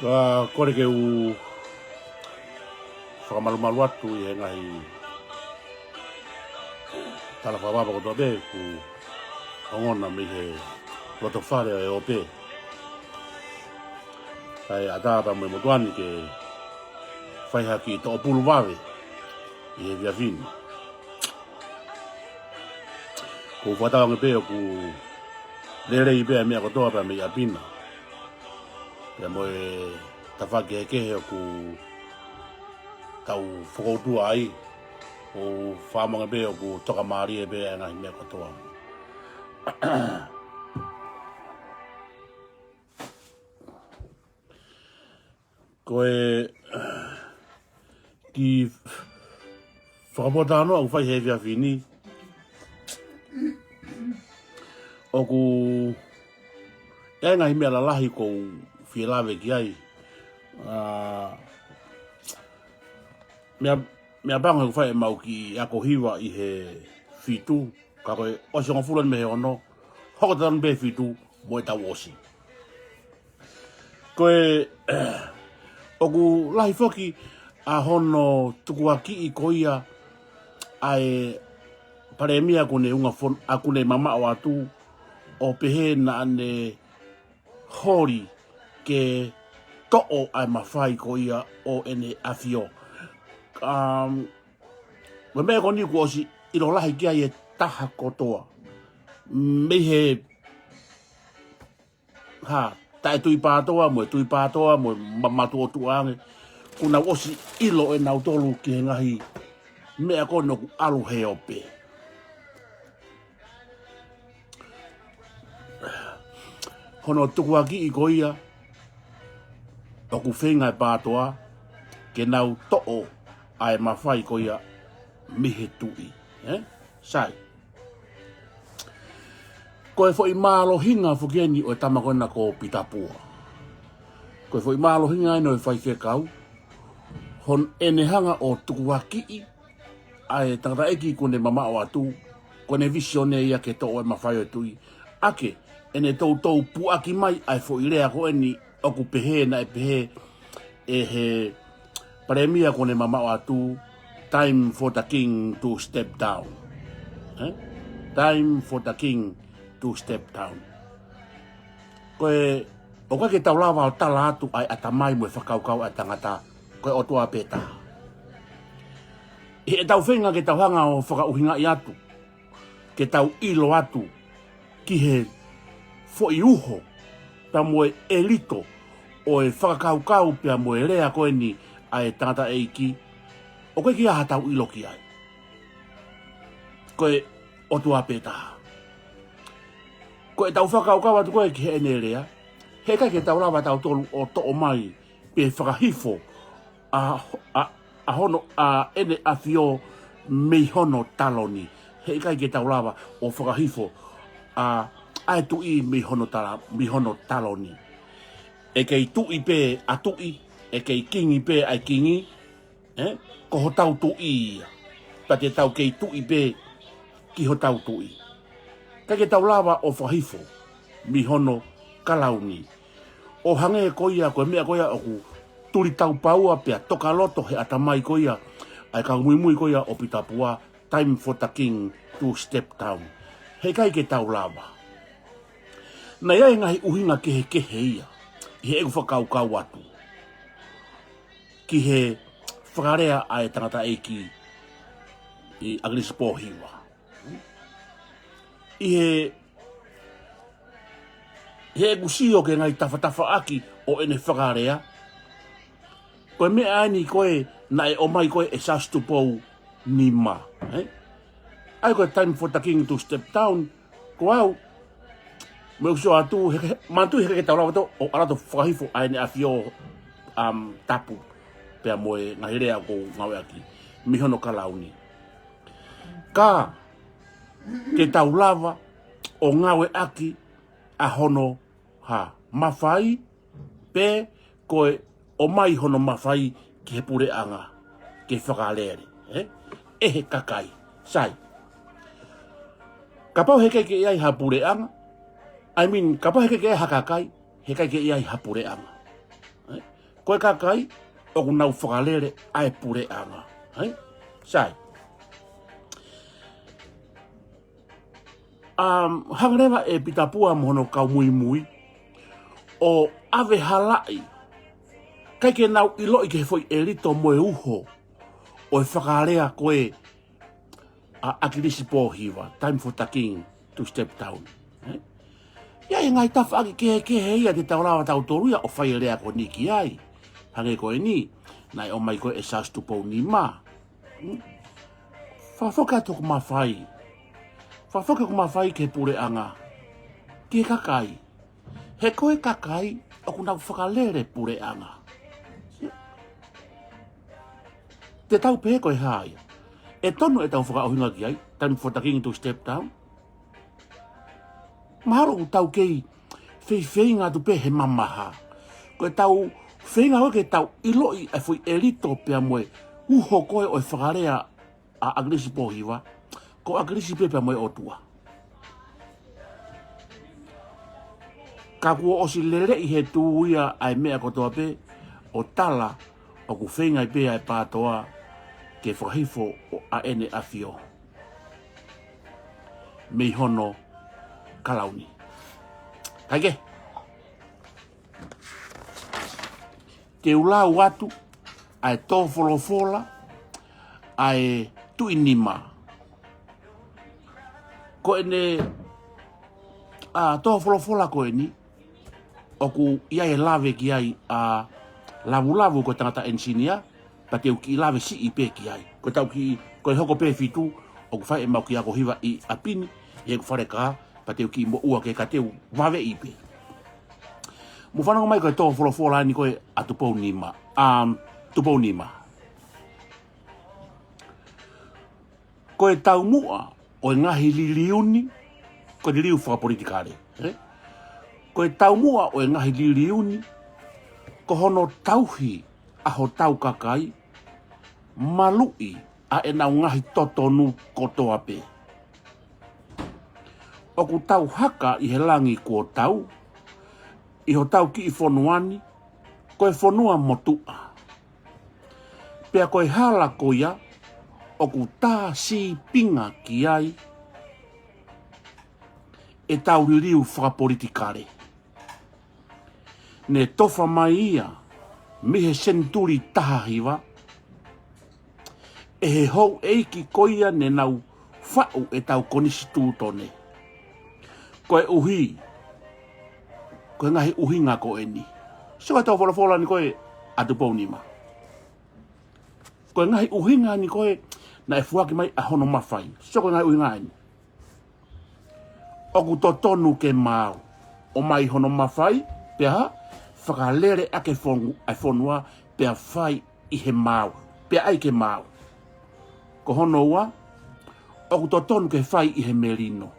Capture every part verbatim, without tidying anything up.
Ka kole ke u fakamalumalu atu ʻi he ngaahi tala fakavava kotoa pē ʻoku ongona mei he loto fale ʻo e ʻope. Kae ʻatā pē mo e motuʻa ni ke fai ha kiʻi toʻo pulu vave ʻi he efiafi ni. ʻOku ou fakatauange pē ʻoku lelei pē ʻa e meʻa kotoa pē mei ʻapi na. Pea mo e tafaʻaki kehekehe ʻoku tau fokoutua ai, ʻoku ou fakamoʻoni pē ʻoku tokamālie pē ʻa e ngaahi meʻa kotoa. Ko e kiʻi fakapōtalanoa ʻoku fai he efiafi ni, ʻoku ʻi ai e ngaahi meʻa lalahi ʻoku ou fie lave ki ai. ʻA, meʻa, meʻa pango he ʻoku fai ʻemau kiʻi ako hiva ʻi he fitu, ka ko e ʻosi hongofulu mei he ono, hoko tatau pē fitu mo e taʻu ʻosi. Ko e, ʻoku lahi foki ʻa hono tukuakiʻi ko ia ʻa e palēmia kuo ne unga fon-, ʻa kuo ne mamaʻo atu, ʻo pehē naʻa ne holi ke toʻo ʻa e mafai ko ia ʻo ʻEne ʻAfio. Um, ko e meʻa ko eni kuo ʻosi ʻilo lahi ki ai e taha kotoa. Mei he, ha, taʻe tui pātoa, mo e tui pātoa, mo e ma-, matuʻotuʻa ange. Kuo nau ʻosi ʻilo ʻe nautolu ki he ngaahi meʻa ko eni ʻoku ʻalu he ʻope. Hono tukuakiʻi ko ia, ʻoku feinga e pātoa ke nau toʻo ʻa e mafai ko ia mei he tuʻi. Eh? Sai. Ko e foʻi mālohinga foki eni ʻo e tama ko ena ko Pita Pua. Ko e foʻi mālohinga eni ʻo e faifekau, hono ʻene hanga ʻo tukuakiʻi ʻa e tangataʻeiki kuo ne mamaʻo atu, ko ʻene vīsone ia ke toʻo e mafai ʻo e tuʻi. ʻAke, ʻene toutou puʻaki mai ʻa e foʻi lea ko eni ʻoku pehē, naʻe pehē ʻe he palēmia kuo ne mamaʻo atu, "Time for the king to step down." Eh? "Time for the king to step down." Ko e, ʻoku ʻikai ke tau lava ʻo tala atu ʻa e ʻatamai mo e fakakaukau ʻa e tangata, ko e ʻOtua pē taha. ʻI heʻetau feinga ke tau hanga ʻo fakaʻuhingaʻi atu, ke tau ʻilo atu ki he foʻi uho, pea mo e ʻelito ʻo e fakakaukau pea mo e lea ko eni ʻa e tangataʻeiki, ʻoku ʻikai ke ʻi ai haʻatau ʻilo ki ai. Ko e ʻOtua pē taha. Ko ʻetau fakakaukau atu ko ē ki heʻene lea, heʻikai ke tau lava tautolu ʻo toʻo mai pe fakahifo ʻa, ʻa, ʻa hono, ʻa ʻEne ʻAfio mei hono taloni. Heʻikai ke tau lava ʻo fakahifo ʻa, ʻa e tuʻi mei hono tala-, mei hono taloni. ʻE kei tuʻi pē ʻa tuʻi, ʻe kei kingi pē ʻa e kingi, eh? Ko hotau tuʻi ia. Pea te tau kei tuʻi pē ki hotau tuʻi. ʻIkai ke tau lava ʻo fakahifo mei hono kalauni. ʻO hangē ko ia, ko e meʻa ko ia ʻoku tuli taupaua pea toka loto he ʻatamai ko ia ʻa e kau muimui ko ia ʻo Pita Pua, "Time for the king to step down." Heʻikai ke tau lava. Naʻe ʻi ai e ngaahi ʻuhinga kehekehe ia ʻi heʻeku fakakaukau atu ki he fakalea ʻa e tangataʻeiki ʻi ʻAkilisi Pōhiva. ʻI he, heʻeku sio ki he ngaahi tafatafaʻaki ʻo ʻene fakalea, ko e meʻa eni ko ē naʻe ʻomai ko ē ʻe Siaosi Tupou Nima, eh? ʻA ia ko e "Time for the king to step down", ko au, mo ʻeku sio atu, he, he, manatuʻi heʻikai ke tau lava ʻo ʻalu atu ʻo fakahifo ʻa ʻEne ʻAfio, um, tapu, pea mo e ngaahi lea ʻoku ngāueʻaki mei hono kalauni. Ka ke tau lava ʻo ngāueʻaki ʻa hono, ha, mafai, pe ko e ʻomai hono mafai ki he puleʻanga ke fakalele, eh? ʻE he kakai. Sai. Kapau heʻikai ke ʻi ai ha puleʻanga, I mean, kapau heʻikai ke ʻi ai ha kakai, heʻikai ke ʻi ai ha puleʻanga. Eh? Ko e kakai ʻoku nau fakalele ʻa e puleʻanga. Hai? Sai. Um, hanga leva ʻe Pita Pua mo hono kau muimui ʻo ʻave halaʻi, ʻikai ke nau ʻiloʻi ki he foʻi ʻelito mo e uho ʻo e fakalea ko ē ʻa ʻAkilisi Pōhiva, time for the king to step down. Eh? ʻI ai e ngaahi tafaʻaki kehekehe ia te tau lava tautolu ia ʻo fai e lea ko eni ki ai. Hangē ko eni, naʻe ʻomai ko ē ʻe Siaosi Tupou Nima. Hmm? Fakafoki atu hoku mafai. Fakafoki hoku mafai ki he puleʻanga, ki he kakai. He ko e kakai ʻoku nau fakalele puleʻanga. Te tau pehē ko e hā ia? ʻE tonu ʻetau fakaʻuhinga ki ai, time for the king to step down? Mahalo ʻoku tau kei feifeinga atu pē he mamaha. Ko ʻetau feinga ko ē ke tau ʻiloʻi ʻa e foʻi ʻelito pea mo e uho ko ē ʻo e fakalea ʻa ʻAkilisi Pōhiva, ko ʻAkilisi pē pea mo e ʻOtua. Ka kuo ʻosi leleʻi he tū ia ʻa e meʻa kotoa pē, ʻo tala ʻoku feinga ai pē ʻa e PTOA ke fakahifo ʻa ʻEne ʻAfio mei hono kalauni. Kae kehe, te u lau atu ʻa e tō folofola ʻa e Tuʻi Nima. Ko ʻene, ʻa, tō folofola ko eni, ʻoku ʻi ai e lave ki ai ʻa Lavulavu ko e tangata ʻenisinia, pea te u kiʻi lave siʻi pē ki ai. Ko ʻetau kiʻi, ko e hoko pē fitu, ʻoku fai ʻemau kiʻi ako hiva ʻi ʻapi ni, ʻi heʻeku fale kā, pea te u kiʻi moʻua ke ka te u vaveʻi pē. Mou fanongo mai ko e tō folofola eni ko ē ʻa Tupou Nima. Um, Tupou Nima. Ko e taumuʻa ʻo e ngaahi liliu ni, ko e liliu fakapolitikale, eh? Ko e taumuʻa ʻo e ngaahi liliu ni, ko hono tauhi ʻa hotau kakai, maluʻi ʻa ʻenau ngaahi totonu kotoa pē. ʻOku tau haka ʻi he langi kuo tau, ʻi hotau kiʻi fonua ni, ko e fonua motuʻa. Pea ko e hala ko ia, ʻoku tā sīpinga ki ai ʻetau liliu fakapolitikale. Ne tofa mai ia mei he senituli taha hiva ʻe he houʻeiki ko ia ne nau faʻu ʻetau konisitūtone. Koeʻuhi, ko e ngaahi ʻuhinga ko eni. Sio ki he tō folofola ni ko ē ʻa Tupou Nima. Ko e ngaahi ʻuhinga ni ko ē naʻe foaki mai ʻa hono mafai. Sio ki he ngaahi ʻuhinga eni. ʻOku totonu ke maau. ʻOmai hono mafai, pea fakalele ʻaki e fonu-, ʻa e fonua, pea fai ʻi he maau. Pea ʻai ke maau. Ko hono ua, ʻoku totonu ke fai ʻi he melino.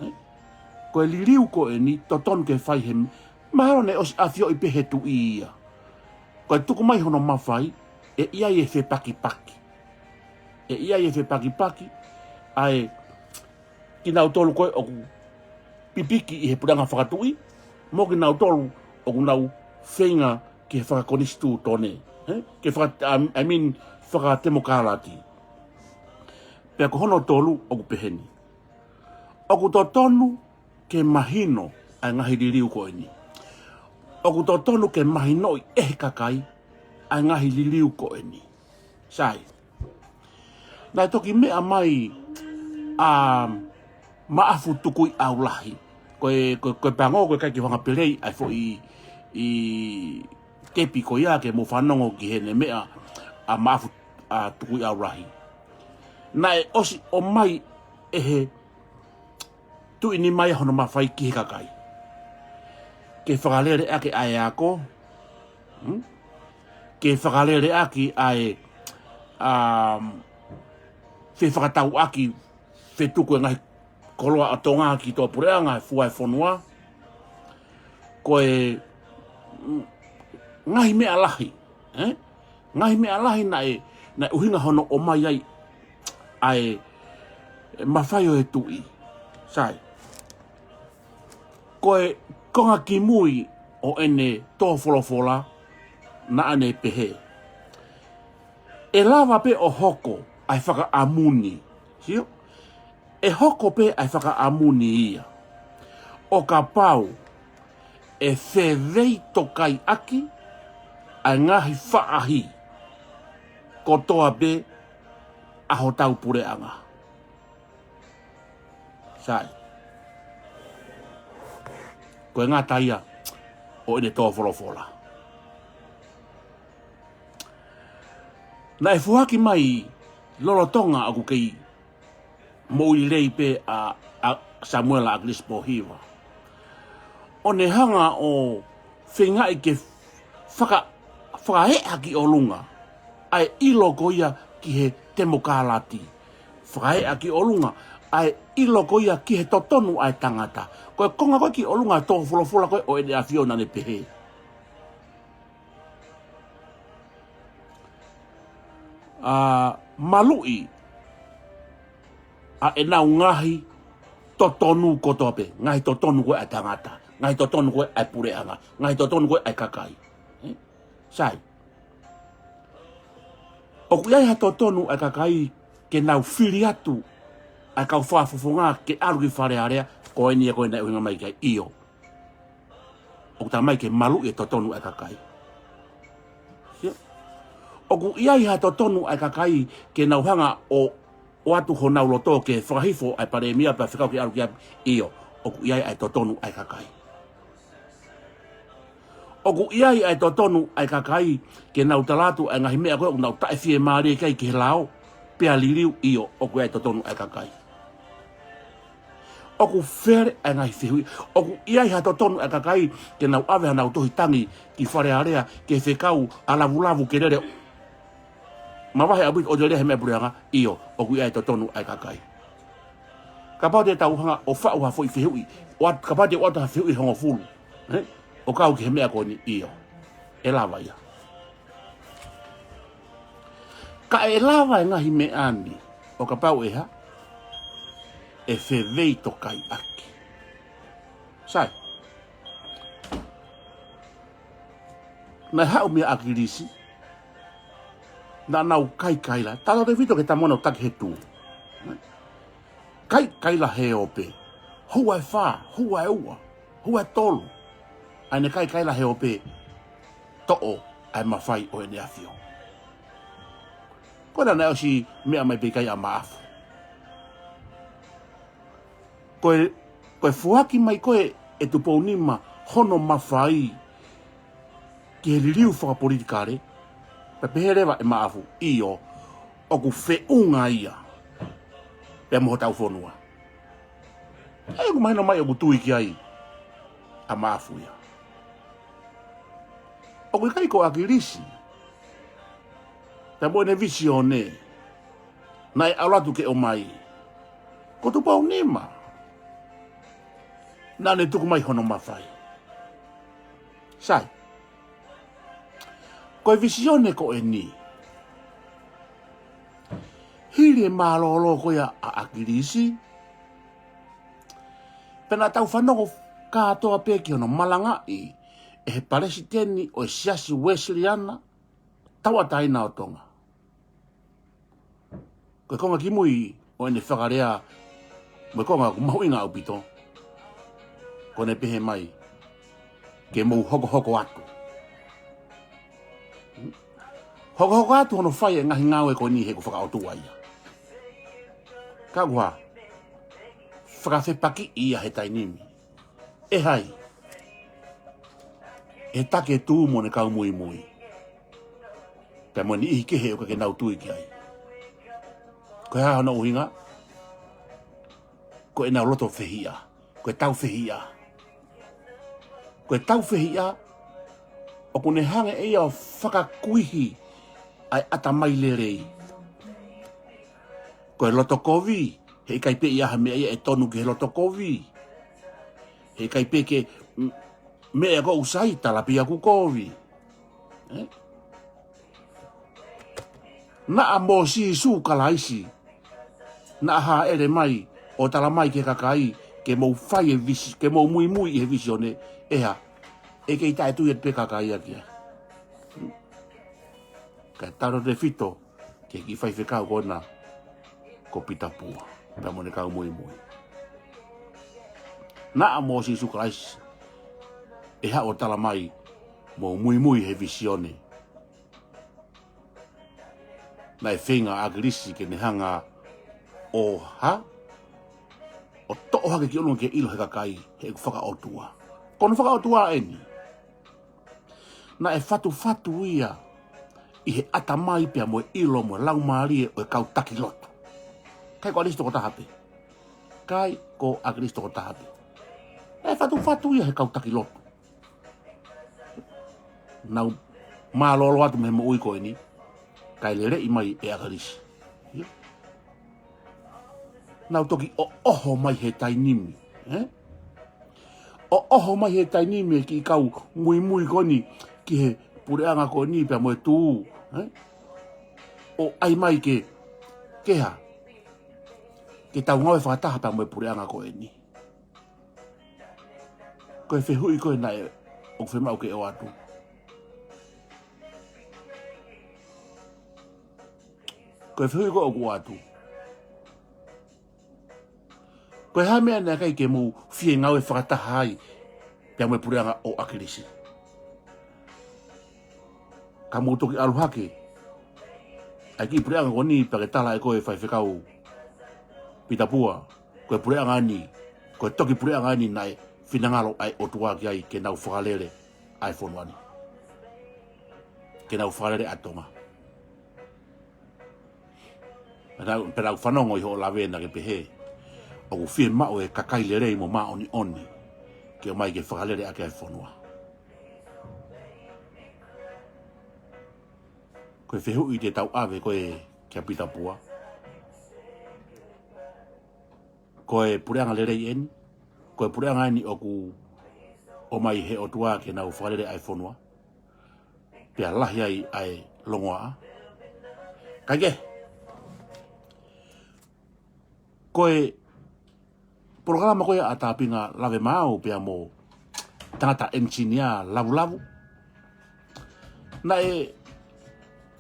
Eh? Ko e liliu ko eni, totonu ke fai he m-, mahalo ne ʻosi ʻafioʻi pē he tuʻi ia. Ko e tuku mai hono mafai, ʻe ʻi ai e fepakipaki. ʻE ʻi ai e fepakipaki, ʻa e kinautolu ko ē ʻoku pipiki ʻi he puleʻanga fakatuʻi, mo kinautolu ʻoku nau feinga ki he fakakonisitūtone, eh? Ki he faka-, um, I mean, fakatemokalati. Pea ko hono tolu ʻoku peheni. ʻOku totonu ke mahino ʻa e ngaahi liliu ko eni. ʻOku totonu ke mahinoʻi ʻe he kakai ʻa e ngaahi liliu ko eni. Sai. Naʻe toki meʻa mai ʻa Maʻafu Tukuiʻaulahi. Ko e, ko e, ko e pango, ko e ʻikai ke u hanga pē lei ʻa e foʻi ʻi tepi ko ia ke mou fanongo ki heʻene meʻa ʻa Maʻafu, ʻa Tukuiʻaulahi. Naʻe ʻosi ʻomai ʻe he Tuʻi Nima ia hono mafai ki he kakai. Ke fakalele ʻaki ʻa e ako. Hmm? Ke fakalele ʻaki ʻa e, um, fefakatauʻaki fetuku e ngaahi koloa ʻa Tonga ki tuʻa puleʻanga, fua e fonua. Ko e, mm, ngaahi meʻa lahi, eh? Ngaahi meʻa lahi naʻe, naʻe ʻuhinga hono ʻomai ai ʻa e, e mafai ʻo e tuʻi. Sai. Ko e konga kimui ʻo ʻene tō folofola, naʻa ne pehē, ʻe lava pē ʻo hoko ʻa e fakaʻamu ni. Sio? ʻE hoko pē ʻa e fakaʻamu ni ia ʻo kapau ʻe feveitokaiʻaki ʻa e ngaahi faʻahi kotoa pē ʻa hotau puleʻanga. Sai. Ko e ngata ia ʻo ʻene tō folofola. Naʻe foaki mai lolotonga ʻoku kei moʻui lelei pē ʻa, ʻa Samuela ʻAkilisi Pōhiva, ʻo ne hanga ʻo feingaʻi ke faka-, fakaeʻa ki ʻolunga ʻa e ʻilo ko ia ki he temokalati. Fakaeʻa ki ʻolunga ʻa e ʻilo ko ia ki he totonu ʻa e tangata. Ko e konga ko ē ki ʻolunga tō folofola ko ē ʻo ʻEne ʻAfio naʻa ne pehē, ʻa, maluʻi ʻa ʻenau ngaahi totonu kotoa pē, ngaahi totonu ko ē ʻa e tangata, ngaahi totonu ko ē ʻa e puleʻanga, ngaahi totonu ko ē ʻa e kakai. Ē? Sai. ʻOku ʻi ai ha totonu ʻa e kakai ke nau fili atu ʻa e kau fakafofonga ke ʻalu ki Fale Alea, ko eni ia ko ē naʻe ʻuhinga mai ki ai, ʻio. ʻOku talamai ke maluʻi e totonu ʻa e kakai. Sio? ʻOku ʻi ai ha totonu ʻa e kakai ke nau hanga ʻo, ʻoatu honau loto ke fakahifo ʻa e palēmia pea fekau ke ʻalu ki ʻapi, ʻio, ʻoku ʻi ai ʻa e totonu ʻa e kakai. ʻOku ʻi ai ʻa e totonu ʻa e kakai ke nau tala atu ʻa e ngaahi meʻa ko ē ʻoku nau taʻefiemālie ki ai ki he lao, pea liliu, ʻio, ʻoku ʻi ai ʻa e totonu ʻa e kakai. ʻOku fele ʻa e ngaahi fehuʻi. ʻOku ʻi ai ha totonu ʻa e kakai ke nau ʻave hanau tohi tangi ki Fale Alea ke fekau ʻa Lavulavu ke lele mavahe ʻaupito ʻo lele he meʻa puleʻanga, ʻio, ʻoku ʻi ai ʻa e totonu ʻa e kakai. Kapau te tau hanga ʻo faʻu ha foʻi fehuʻi, ʻo at-, kapau te ʻoatu ha fehuʻi hongofulu, ē? ʻO kau ki he meʻa ko eni, ʻio. ʻE lava ia. Ka ʻe lava e ngaahi meʻa ni ʻo kapau ʻe hā? ʻE feveitokaiʻaki. Sai. Naʻe haʻu meia ʻAkilisi, naʻa nau kaikaila, talatefito ke tamona ʻo taki he tū. Kaikaila he ope. Hua ʻe fā, hua ʻe ua, hua ʻe tolu. ʻA ʻene kaikaila he ope, toʻo ʻa e mafai ʻo ʻEne ʻAfio. Ko ena naʻe ʻosi meʻa mai pē ki ai ʻa Maʻafu. Ko e, ko e foaki mai ko ē ʻe Tupounima hono mafai ki he liliu fakapolitikale, pea pehē leva ʻe Maʻafu, ʻio, ʻoku feʻunga ia pea mo hotau fonua. ʻA ia ʻoku mahino mai ʻoku tui ki ai ʻa Maʻafu ia. ʻOku ʻikai ko ʻAkilisi pea mo ʻene visione naʻe ʻalu atu ke ʻomai. Ko Tupounima naʻa ne tuku mai hono mafai. Sai. Ko e visione ko eni, hili e mālōlō ko ia ʻa ʻAkilisi, pea naʻa tau fanongo kātoa pē ki hono malangaʻi ʻe he palesiteni ʻo e Siasi Uēsiliana Tauʻatāina ʻo Tonga. Ko e konga kimui ʻo ʻene fakalea, mo e konga ʻoku mahuʻinga ʻaupito, ko ʻene pehē mai, ke mou hokohoko atu. Hokohoko atu hono fai e ngaahi ngāue ko eni he ʻoku fakaʻotua ia. Ka ʻoku hā? Fakafepakiʻi ia he taimi ni. ʻE hai? ʻE Taketu mo ʻene kau muimui, pea mo e niʻihi kehe ʻoku ʻikai ke nau tui ki ai. Ko e hā hono ʻuhinga? Ko ʻenau loto fehiʻa. Ko e tau fehiʻa. Ko e tau fehiʻa, ʻoku ne hanga ʻe ia ʻo fakakuihi ʻa e ʻatamai lelei. Ko e loto kovi, heʻikai pē ʻi ai ha meʻa ia ʻe tonu ki he loto kovi. Heʻikai pē ke, m-, meʻa ko ē ʻoku sai, talapia ʻoku kovi. Ē? Naʻa mo Sīsū Kalaisi, naʻa hāʻele mai ʻo talamai ki he kakai, ke mou fai e visi-, ke mou muimui ʻi he visione, ʻe hā? ʻE kei taʻetui atu pē kakai ia ki ai. Kae tautefito ki he kiʻi faifekau ko ena ko Pita Pua pea mo ʻene kau muimui. Naʻa mo Sīsū Kalaisi ʻe haʻu ʻo talamai mo muimui he vīsone. Naʻe feinga ʻa ʻAkilisi ke ne hanga ʻo hā, ʻo toʻo hake ki ʻolunga ke ʻilo he kakai heʻeku fakaʻotua. Ko hono fakaʻotua eni. Naʻe fatufatu ia ʻi he ʻatamai pea mo e ʻilo mo e laumālie ʻo e kau taki lotu. ʻIkai ko ʻAkilisi tokotaha pē. ʻIkai ko ʻAkilisi tokotaha pē. Naʻe fatufatu ia he kau taki lotu. Nau mālōlō atu mei he moʻui ko eni, kae leleʻi mai ʻe ʻAkilisi. Nau toki ʻoʻoho mai he taimi ni, ē? ʻOʻoho mai he taimi ni e kiʻi kau muimui ko eni ki he puleʻanga ko eni pea mo e tuʻu, ē? ʻO ʻai mai ke, ke hā, ke tau ngāue fakataha pea mo e puleʻanga ko eni. Ko e fehuʻi ko ē naʻe ʻoku fiemaʻu ke ʻoatu. Ko e fehuʻi ko ē ʻoku ʻoatu. Ko e hā e meʻa naʻe ʻikai ke mou fie ngāue fakataha ai pea mo e puleʻanga ʻo ʻAkilisi? Ka mou toki ʻalu hake ʻa e kiʻi puleʻanga ko eni pea ke tala ʻe koe faifekau Pita Pua, ko e puleʻanga ni, ko e toki puleʻanga ni naʻe finangalo ʻa e ʻOtua ki ai ke nau fakalele ʻa e fonua ni. Ke nau fakalele ʻa Tonga. Pea nau, pea nau fanongo ʻi hoʻo lave naʻa ke pehē ʻoku fiemaʻu e kakai lelei mo māʻoniʻoni ke ō mai ke fakalele ʻaki ʻa e fonua. Ko e fehuʻi te tau ʻave ko ē kia Pita Pua. Ko e puleʻanga lelei eni, ko e puleʻanga eni ʻoku ʻomai he ʻOtua ke nau fakalele ʻa e fonua, pea lahi ai ʻa e longoaʻa. Kae kehe, ko e polokalama ko ia ʻa Tāpinga Lave Maau pea mo tangata ʻenisinia Lavulavu. Naʻe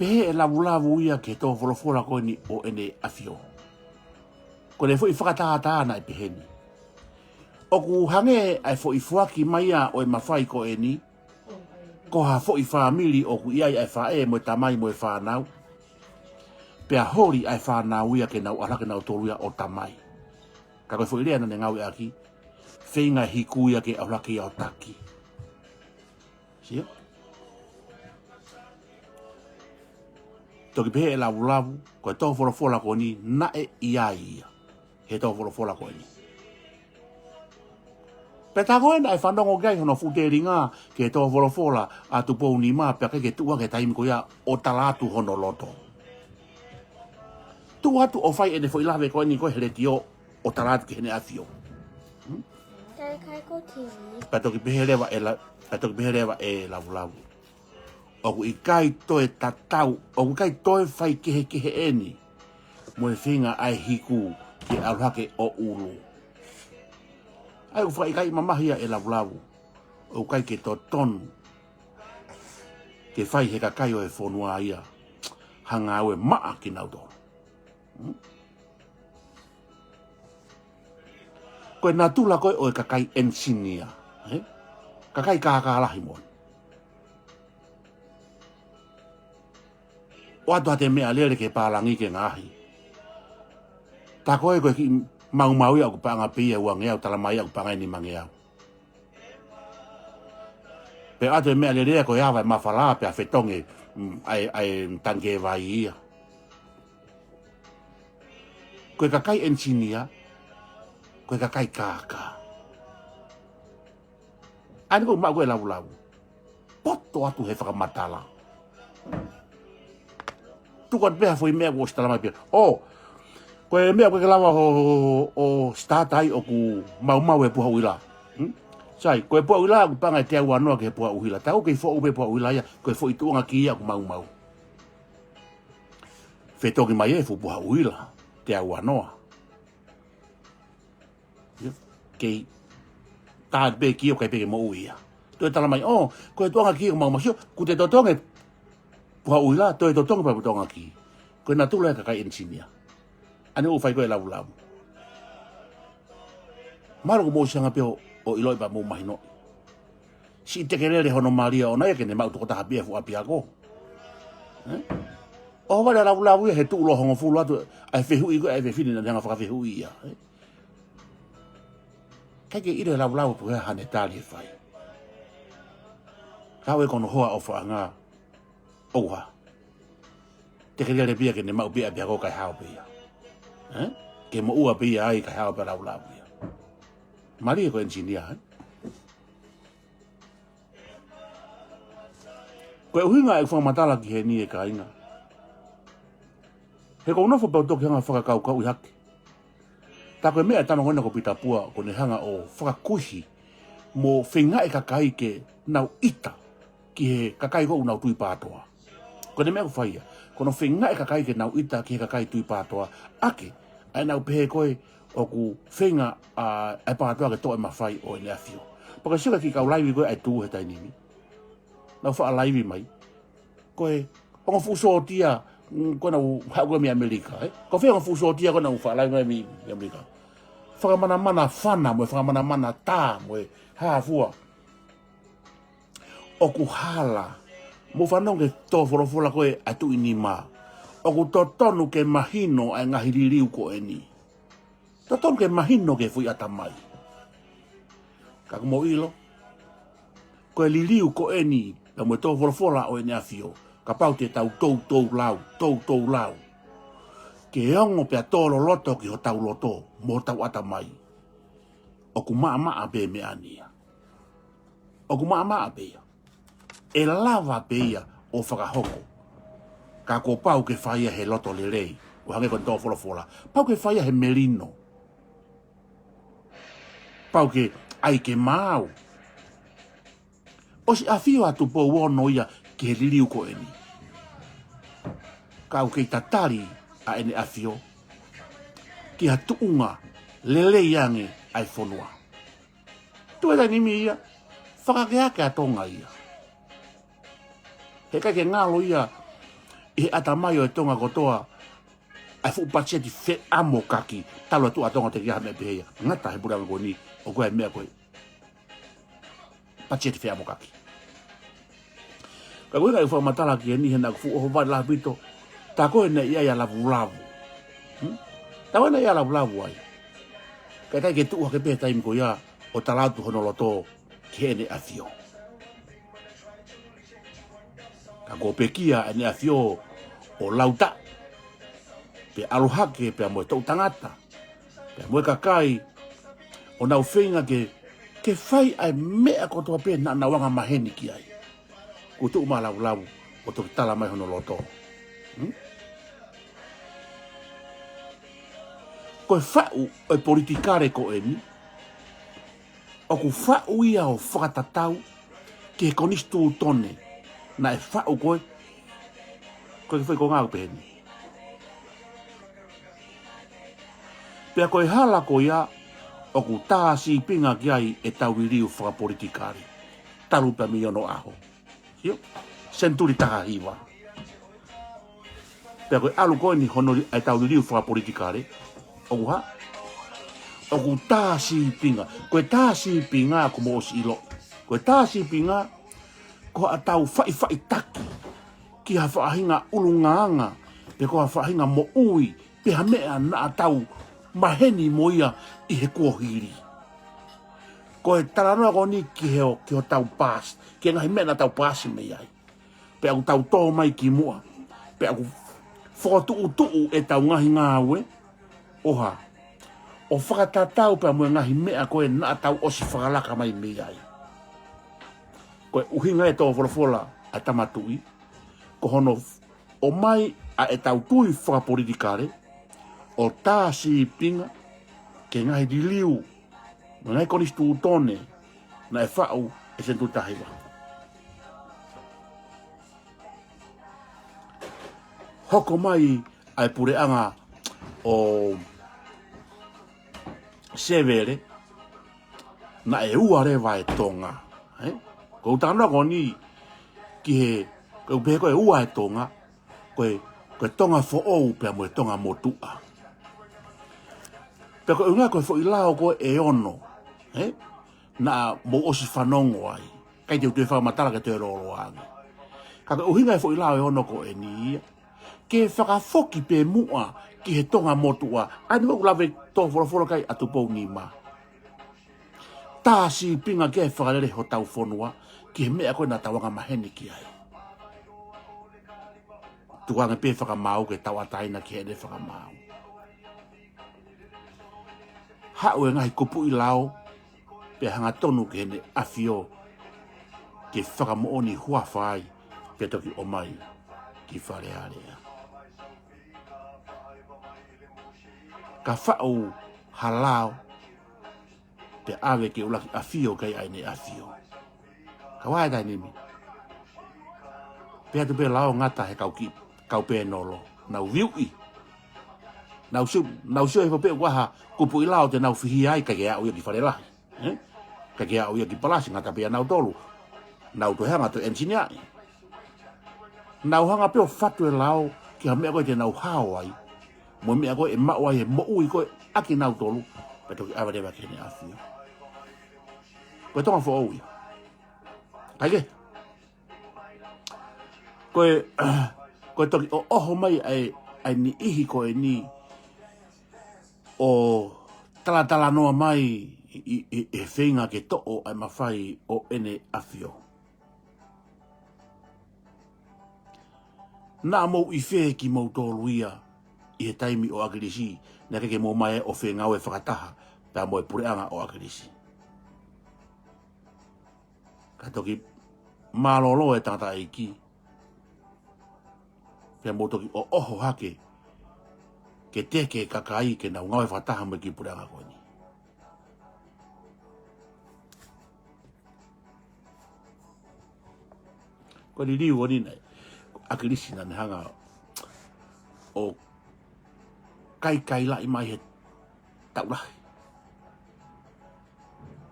pehē ʻe Lavulavu ia ki he tō folofola ko eni ʻo ʻEne ʻAfio. Ko ʻene foʻi fakatātā naʻe pehē ni. ʻOku hangē ʻa e foʻi foaki mai ia ʻo e mafai ko eni, ko ha foʻi fāmili ʻoku ʻi ai ʻa e faʻē mo e tamai mo e fānau. Pea holi ʻa e fānau ia ke nau ʻalu hake nautolu ia ʻo tamai. Ka ko e foʻi lea naʻa ne ngāueʻaki, feinga e hiku ia ke ʻalu hake ia ʻo taki. Sio? Toki pehē ʻe Lavulavu, ko e tō folofola ko eni naʻe ʻi ai ia he tō folofola ko eni. Pea tā ko ē naʻe fanongo ki ai hono fuʻu telinga ki he tō folofola ʻa Tupou Nima, pea ʻikai ke tuʻu hake he taimi ko ia ʻo tala atu hono loto. Tuʻu atu ʻo fai ʻene foʻi lave ko eni ko ē he letiō ʻo tala atu ki heʻene ʻAfio. Hmm? Daddy, can I go T V? Pea toki pehē leva ʻe La-, pea toki pehē leva ʻe Lavulavu, ʻoku ʻikai toe tatau, ʻoku ʻikai toe faikehekehe eni mo e feinga ʻa e hiku ke ʻalu hake ʻo ʻulu. ʻA ia ʻoku fakaʻikaiʻi mamahi ia ʻe Lavulavu, ʻoku ʻikai ke totonu ke fai he kakai ʻo e fonua ia ha ngāue maʻa kinautolu. Hmm? Ko e natula ko ē ʻo e kakai ʻenisinia, ē? Kakai kākā lahi moʻoni. ʻOatu haʻate meʻalele ki he pālangi ke ngaahi. Tā ko ē ko e kiʻi maumau ia ʻoku paʻanga pē ia ʻe uangeau, talamai ia ʻoku paʻanga ʻe nimangeau. Pea ʻoatu e meʻalele ia ko e ava e mafala pea fetongi, mm, ʻa e, ʻa e tangikē vai ia. Ko e kakai ʻenisinia, ko e kakai kākā. ʻA eni ʻoku maʻu ko ē ʻe Lavulavu. Poto atu he fakamatala. Tuku atu pē ha foʻi meʻa kuo ʻosi talamai pē. ʻŌ, ko e meʻa ʻoku ʻikai ke lava ʻo, ʻo, ʻo, ʻo start ai ʻoku maumau e puha ʻuhila. Hmm? Sai, ko e puha ʻuhila ʻoku paʻanga ʻe teau uanoa ki he puha ʻuhila. Tā ʻoku kei foʻou pē puha ʻuhila ia, ko e foʻi tuʻunga ki ia ʻoku maumau. Fetongi mai e fuʻu puha ʻuhila, teau uanoa. Ia, kei tā pē ki ʻoku ʻikai pē ke moʻui ia. Toe talamai, ʻō, ko e tuʻunga ki ʻoku maumau, sio, kuo te totongi e Puha ʻuhila, toe totongi pea mo e totongi ki. Ko e natula e kakai ʻenisinia. ʻA eni ʻoku fai ko ē e lavulau. Mālō kuo mou ʻosi hanga pē ʻo, ʻo ʻiloʻi pea mou mahinoʻi. Siʻi tekelele hono mali ia ʻoʻona ia ke ne maʻu tokotaha pē ia e fuʻu ʻapiako. Ē? ʻOhovale e lavulau ia he tuʻuloa hongofulu atu, ʻa e fehuʻi ko ē, ʻa e fefine naʻa ne hanga fakafehuʻi ia. Ē? ʻIkai ke ʻilo e lavulau pe ko e hā haʻane tali ʻe fai. Ka ʻoku ʻi ai hono hoa ʻofaʻanga, ʻoua. Tekelele pē ia ke ne maʻu pē ʻapiako kae hao pē ia. Ē? Ke moʻua pē ia ai kae hao pē lavulau ia. Mali ia ko e ʻenisinia, ē? Ko e ʻuhinga ʻeku fakamatala ki heni ʻe kāinga. He ʻoku ou nofo pē ʻo toki hanga fakakaukauʻi hake. Tā ko e meʻa ʻa e tama ko ena ko Pita Pua, ʻoku ne hanga ʻo fakakuihi mo feingaʻi e kakai ke nau ʻita ki he kakai ko ē ʻoku nau tui pātoa. Ko ʻene meʻa ʻoku fai ia. Ko hono feingaʻi e kakai ke nau ʻita ki he kakai tui pātoa. ʻAke, ʻa ʻenau pehē ko ē ʻoku feinga ʻa, ʻa e pātoa ke toʻo e mafai ʻo ʻEne ʻAfio. Pea ko e sio ki he kiʻi kau laivi ko ē ʻa e tuʻu he taimi ni. Nau faʻa laivi mai. Ko e ongo fuʻu sōtia, mm, ko ē naʻa nau haʻu ko ē mei ʻAmelika, ē? Ko fē ongo fuʻu sōtia ko ē naʻa nau faʻa laivi mai mei, mei ʻAmelika? Fakamanamana fana mo e fakamanamana tā mo e hā fua. ʻOku hala. Mou fanongo ki he tō folofola ko ē ʻa e tuʻi nima. ʻOku totonu ke mahino ʻa e ngaahi liliu ko eni. Totonu ke mahino ki he foʻi ʻatamai. Ka ʻoku mou ʻilo, ko e liliu ko eni, pea mo e tō folofola ʻo ʻEne ʻAfio, kapau te tau toutou lau, toutou lau. Ke ongo pea tō loloto ki hotau loto, mo hotau ʻatamai. ʻOku maʻamaʻa pē meʻa ni ia. ʻOku maʻamaʻa pē ia. ʻE lava pē ia ʻo fakahoko. Ka kuo pau ke fai ia he loto lelei. ʻO hangē ko e tō folofola. Pau ke fai ia he melino. Pau ke ʻai ke maau. ʻOsi ʻafio ʻa Tupou Ono ia ki he liliu ko eni. Ka ʻoku kei tatali ʻa ʻEne ʻAfio ki ha tuʻunga lelei ange ʻa e fonua. Tuʻu he taimi ni ia, fakakeake ʻa Tonga ia. He ʻikai ke ngalo ia ʻi he ʻatamai ʻo e Tonga kotoa ʻa e fuʻu patiseti feʻamokaki, talu ʻa e tuʻu ʻa Tonga teʻeki ai ha meʻa pehē ia. Ngata he puleʻanga ko eni, ʻoku ʻi ai e meʻa ko e patiseti feʻamokaki. Ka ko e ʻuhinga ʻeku fakamatala ki heni he naʻa ku fuʻu ʻohovale lahi ʻaupito, tā ko ē naʻe ʻi ai ʻa Lavulavu. Hmm? Tā ko ē naʻe ʻi ai ʻa Lavulavu ai. Ka ʻikai ke tuʻu hake pē he taimi ko ia ʻo tala atu hono loto ki heʻene ʻafio. Ka kuo pekia ʻEne ʻAfio ʻo Lauta. Pea ʻalu hake pea mo e toʻu tangata. Pea mo e kakai ʻo nau feinga ke, ke fai ʻa e meʻa kotoa pē naʻa nau anga maheni ki ai. Kuo tuʻu mai ʻa Lavulavu ʻo toki tala mai hono loto. Hmm? Ko e faʻu ʻo e politikale ko eni, ʻoku faʻu ia ʻo fakatatau ki he konisitūtone naʻe faʻu ko ē, ko e kiʻi foʻi konga ʻoku pehē ni. Pea ko e hala ko ia ʻoku tā sīpinga ki ai ʻetau liliu fakapolitikale. Talu pē mei onoʻaho. Sio? Senituli taha hiva. Pea ko e ʻalu ko eni hono li-, ʻetau liliu fakapolitikale. ʻOku hā? ʻOku tā sīpinga. Ko e tā sīpinga ʻoku mou ʻosi ʻilo. Ko e tā sīpinga, ko haʻatau faʻifaʻitaki ki ha faʻahinga ʻulungaanga, pe ko ha faʻahinga moʻui, pe ha meʻa naʻa tau maheni mo ia ʻi he kuohili. Ko e talanoa ko eni ki he o, ki hotau past, ki he ngaahi meʻa naʻa tau past mei ai. Pea ʻoku tau tō mai ki muʻa. Pea ʻoku fokotuʻutuʻu ʻetau ngaahi ngāue, ʻo hā? ʻO fakatatau pea mo e ngaahi meʻa ko ē naʻa tau ʻosi fakalaka mai mei ai. Ko e ʻuhinga e tō folofola ʻa e Tama Tuʻi, ko hono ʻomai ʻa ʻetau tui fakapolitikale, ʻo tā sīpinga ki he ngaahi liliu, mo e ngaahi konisitūtone naʻe faʻu he senituli taha hiva. Hoko mai ʻa e puleʻanga ʻo Sevele, naʻe ua leva e Tonga. Ē? Ko u talanoa ko eni ki he Ko e ʻuhi pē ko e ua e Tonga, ko e, ko e Tonga Foʻou pea mo e Tonga Motuʻa. Pea ko e ʻuhinga ko e foʻi lao ko ē ʻe ono, ē? Naʻa mou ʻosi fanongo ai. ʻIkai te u toe fakamatala ke toe lōloa ange. Ka ko e ʻuhinga e foʻi lao ʻe ono ko eni ia, ke fakafoki pē muʻa ki he Tonga Motuʻa. ʻA eni ʻoku lave tō folofola ki ai ʻa Tupou Nima. Tā sīpinga ki ai e fakalele hotau fonua, ki he meʻa ko ē naʻa tau anga maheni ki ai. Tuku ange pē fakamaau ke tauʻatāina ki heʻene fakamaau. Haʻu e ngaahi kupuʻi lao, pea hangatonu ki heʻene ʻafio, ke fakamoʻoni huafa ai, pea toki ʻomai ki Fale Alea. Ka faʻu ha lao, pea ʻave ke ʻuluaki ʻafio ki ai ʻa ʻene ʻafio. Ka ʻi he taimi ni, pea tuʻu pē lao ngata he kau ki, kau pēnolo, nau viuʻi. Nau sio, nau sio he pō pē ʻoku ʻi ai ha kupuʻi lao te nau fihia ai, ʻikai ke aʻu ia ki Fale Lahi. Ē? ʻIkai ke aʻu ia ki Palasi, ngata pē ʻia nautolu. Nau toe hanga toe ʻenisiniaʻi. Nau hanga pē ʻo fatu e lao ki ha meʻa ko ē te nau hao ai. Mo e meʻa ko ē ʻe maʻu ai e moʻui ko ē ʻa kinautolu. Pea toki ʻave leva ki heʻene ʻafio. Ko e Tonga Foʻou ia. Kae kehe, ko e, ko e toki ʻoʻoho mai ʻa e, ʻa e niʻihi ko eni ʻo talatalanoa mai ʻi, ʻi, ʻi, ʻi he feinga ke toʻo ʻa e mafai ʻo ʻene ʻafio. Naʻa mou ʻi fē kimoutolu ia ʻi he taimi ʻo ʻAkilisi, naʻe ʻikai ke mou ō mai ʻo fengāue fakataha pea mo e puleʻanga ʻo ʻAkilisi. Ka toki mālōlō e tangataʻeiki, pea mou toki ʻoʻoho hake ke teke e kakai ke nau ngāue fakataha mo e kiʻi puleʻanga ko eni. Ko e liliu ko eni naʻe, ko ʻAkilisi naʻa ne hanga ʻo kaikailaʻi mai he taʻu lahi.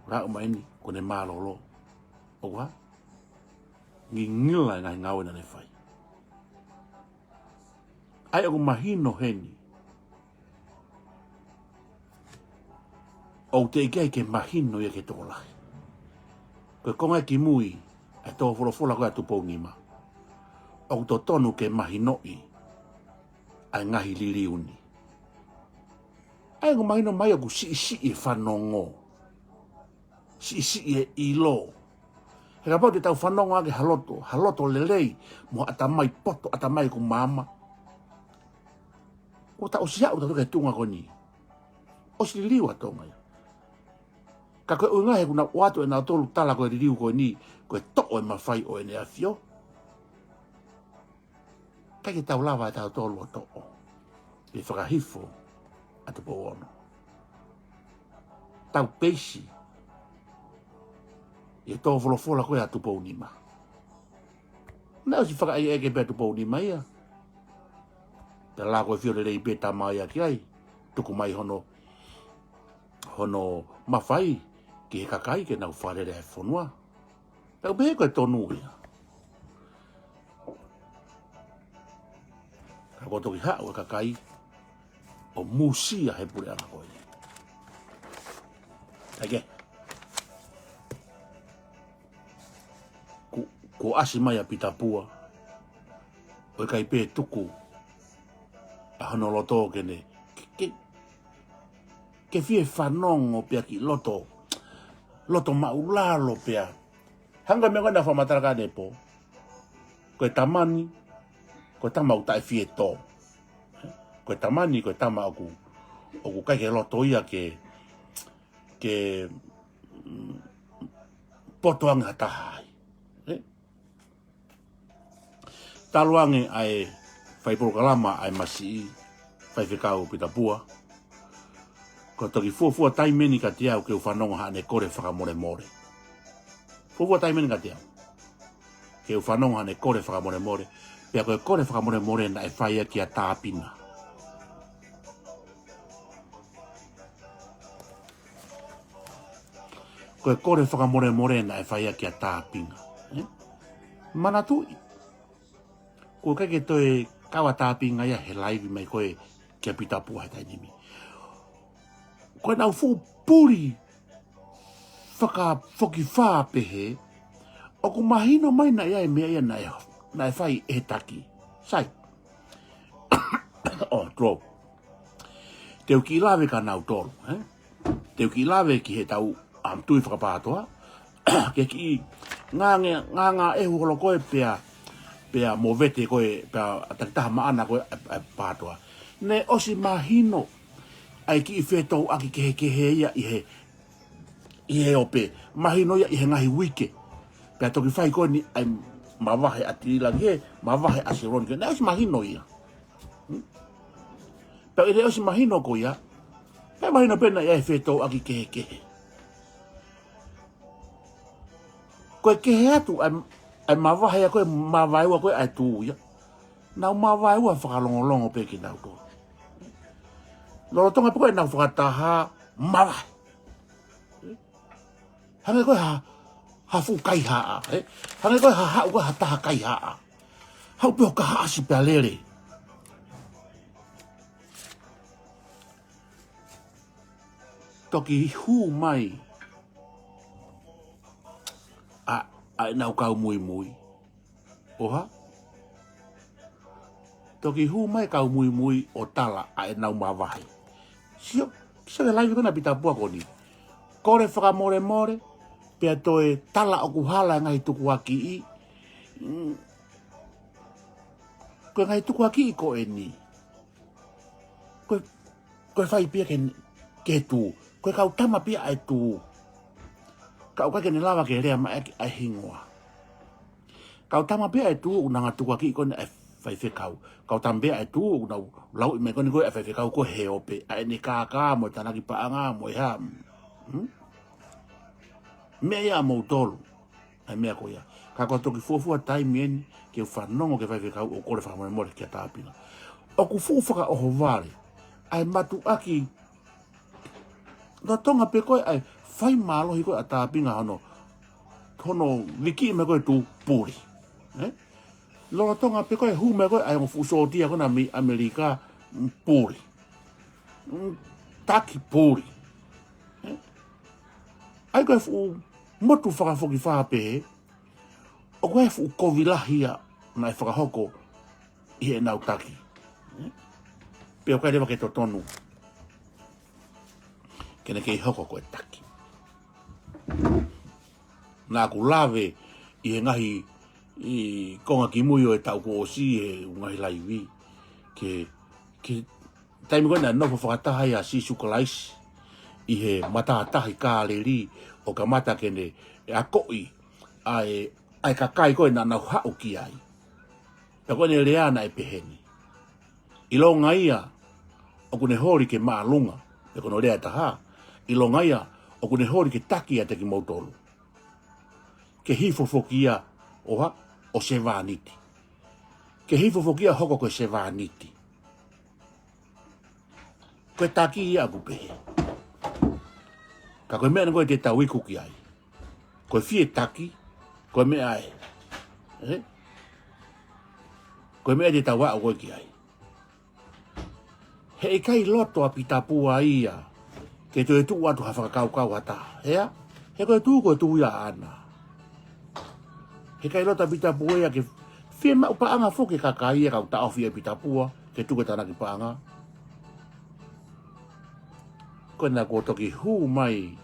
Ka ʻomai eni, kuo ne mālōlō. ʻOku hā? Ngingila e ngaahi ngāue naʻa ne fai. ʻA ia ʻoku mahino heni, ʻoku teʻeki ai ke mahino ia ki he tokolahi. Ko e konga kimui ʻa e tō folofola ko ē ʻa Tupou Nima, ʻoku totonu ke mahinoʻi ʻa e ngaahi liliu ni. ʻA ia ʻoku mahino mai ʻoku siʻisiʻi e fanongo, siʻisiʻi e ʻilo. He kapau te tau fanongo ʻaki ha loto, ha loto lelei, mo ha ʻatamai poto, ʻatamai ʻoku maama, kuo ta ʻosi aʻu tautolu ki he tuʻunga ko eni. ʻOsi liliu ʻa Tonga ia. Ka ko e ʻuhinga he ʻoku nau ʻoatu ʻe nautolu tala ko e liliu ko eni, ko e toʻo e mafai ʻo ʻene ʻafio. ʻIkai ke tau lava ʻe tautolu ʻo toʻo. Pe fakahifo ʻa Tupou Ono. Tau peisi ʻi he tō folofola ko ē ʻa Tupou Nima. Naʻe ʻosi fakaʻekeʻeke pē ʻa Tupou Nima ia. Pea lava ko e fio lelei pē tama ia ki ai. Tuku mai hono, hono mafai ki he kakai ke nau fakalele e fonua. Pea u pehē ko e tonu ia. Ka kuo toki haʻu e kakai ʻo musia he puleʻanga ko ē. Kae kehe, kuo, kuo ʻasi mai ʻa Pita Pua, ʻo ʻikai pē tuku ʻa hono loto ke ne, ke, ke, ke fie fanongo pea kiʻi loto, loto māʻulalo pea. Hangē ko e meʻa ko ē naʻa ku fakamatala ki ai ʻanepō. Ko e tama ni, ko e tama ʻoku taʻe fie tō. Ko e tama ni, ko e tama ʻoku, ʻoku ʻikai ke loto ia ke, ke, mm, poto ange ha taha ai. Ē? Talu ange ʻa e fai polokalama ʻa e masiʻi, faifekau Pita Pua, ko e toki fuofua taimi eni kiate au ke u fanongo haʻane kole fakamolemole. Fuofua taimi eni kiate au ke u fanongo haʻane kole fakamolemole, pea ko e kole fakamolemole naʻe fai ia kia Tāpinga. Ko e kole fakamolemole naʻe fai ia kia Tāpinga. Ē? Manatuʻi. Ko e ʻikai ke toe kau ʻa Tāpinga ia he laivi mai ko ē kia Pita Pua he taimi ni. Ko ʻenau fuʻu puli fakafokifā pehē, ʻoku mahino mai naʻe ʻi ai e meʻa ia naʻe, naʻe fai ʻe he taki. Sai. ʻO, tuʻo. Te u kiʻi lave kia nautolu, ē? Te u kiʻi lave ki heʻetau, um, tui fakapātoa. Ke kiʻi ngānge, ngāngā ʻehu holo ko ē pea, pea movete ko ē, pea takitaha maʻana ko ē, ē, ē, pātoa. Naʻe ʻosi mahino ʻa e kiʻi fetouʻaki kehekehe ia ʻi he, ʻi he ope. Mahino ia ʻi he ngaahi uike. Pea toki fai ko eni ʻa e mavahe ʻa Tilila ki he, mavahe ʻa Seloni ki he. Naʻe ʻosi mahino ia. Hmm? Pea ʻi he ʻosi mahino ko ia, pea mahino pē naʻe ʻi ai e fetouʻaki kehekehe. Ko e kehe atu ʻa e, ʻa e mavahe ia ko ē, mavaeua ko ē ʻa e tū ia. Nau mavaeua fakalongolongo pē kinautolu. Lolotonga pē ko ē ʻenau fakataha, mavahe. Hangē ko ē ha, ha fuʻu kaihaʻa, ē? Hangē ko ē ha haʻu ko ē ha taha kaihaʻa. Haʻu pē ʻo kaihaʻasi pea lele. Toki hū mai ʻa, ʻa ʻenau kau muimui. ʻOhā? Toki hū mai kau muimui ʻo tala ʻa ʻenau mavahe. Sio, sio ki he laivi ko ena ʻa Pita Pua ko eni. Kole fakamolemole, pea toe tala ʻoku hala e ngaahi tukuakiʻi. Mm. Ko e ngaahi tukuakiʻi ko eni. Ko e, ko e fai pē ia ke, ke tū. Ko e kau tama pē ia ʻa e tū. Ka ʻoku ʻikai ke ne lava ke lea mai ʻa e hingoa. Kau tama pē ia ʻa e tū ʻoku nau hanga ʻo tukuakiʻi ko eni ʻa e faifekau. Kau tama pē ia ʻa e tū ʻoku nau lauʻi mai ko eni ko ē ʻa e faifekau ko ē he ope. ʻA ʻene kākā mo e tānaki paʻanga mo e hā. Hmm? Meʻa ia ʻamoutolu. ʻA e meʻa ko ia. Ka ko e toki fuofua taimi eni ke u fanongo ki he faifekau ʻo kole fakamolemole kia Tāpinga. ʻOku fuʻu fakaʻohovale ʻa e mātuʻaki lolotonga pē ko ē ʻa e fai mālohi ko ē ʻa Tāpinga hono, hono vikiʻi mai ko ē tū puli. Ē? Lolotonga pē ko ē hū mai ko ē ʻa e ongo fuʻu sōtia ko ena mei ʻAmelika, mm, puli. Mm, taki puli. Ē? ʻA ia ko e fuʻu motu fakafokifā pehē, ʻoku ʻi ai e fuʻu kovi lahi ia naʻe fakahoko ʻi heʻenau taki. Ē? Pea ʻoku ʻikai leva ke totonu ke ne kei hoko ko e taki. Naʻa ku lave ʻi he ngaahi, ʻi he konga kimui ʻo e taʻu kuo ʻosi he ngaahi laivi. Ke, ke taimi ko ē naʻe nofo fakataha ai ʻa Sīsū Kalaisi ʻi he matātahi Kāleli ʻo kamata ke ne akoʻi ʻa e, ʻa e kakai ko ē naʻa nau haʻu ki ai. Pea ko ʻene lea naʻe pehē ni. ʻIlonga ia ʻoku ne holi ke māʻolunga, pea ko hono lea ʻe taha, ʻilonga ia ʻoku ne holi ke taki ʻiate kimoutolu. Ke hifo foki ia ʻo hā, ʻo sevāniti. Ke hifo foki ia ʻo hoko ko e sevāniti. Ko e taki ia ʻoku pehē. Ka ko e meʻa eni ko ē te tau iku ki ai. Ko e fie taki, ko e meʻa ē. Ē? Ko e meʻa te tau aʻu ko ē ki ai. He ʻikai loto ʻa Pita Pua ia ke toe tuʻu atu ha fakakaukau ha taha. Hea? He ko e tū, ko e tū ia ʻaʻana. He ʻikai loto ʻa Pita Pua ia ke fiemaʻu paʻanga foki e kakai ia kau taʻofi ʻe Pita Pua ke tuku e tānaki paʻanga. Ko ena kuo toki hū mai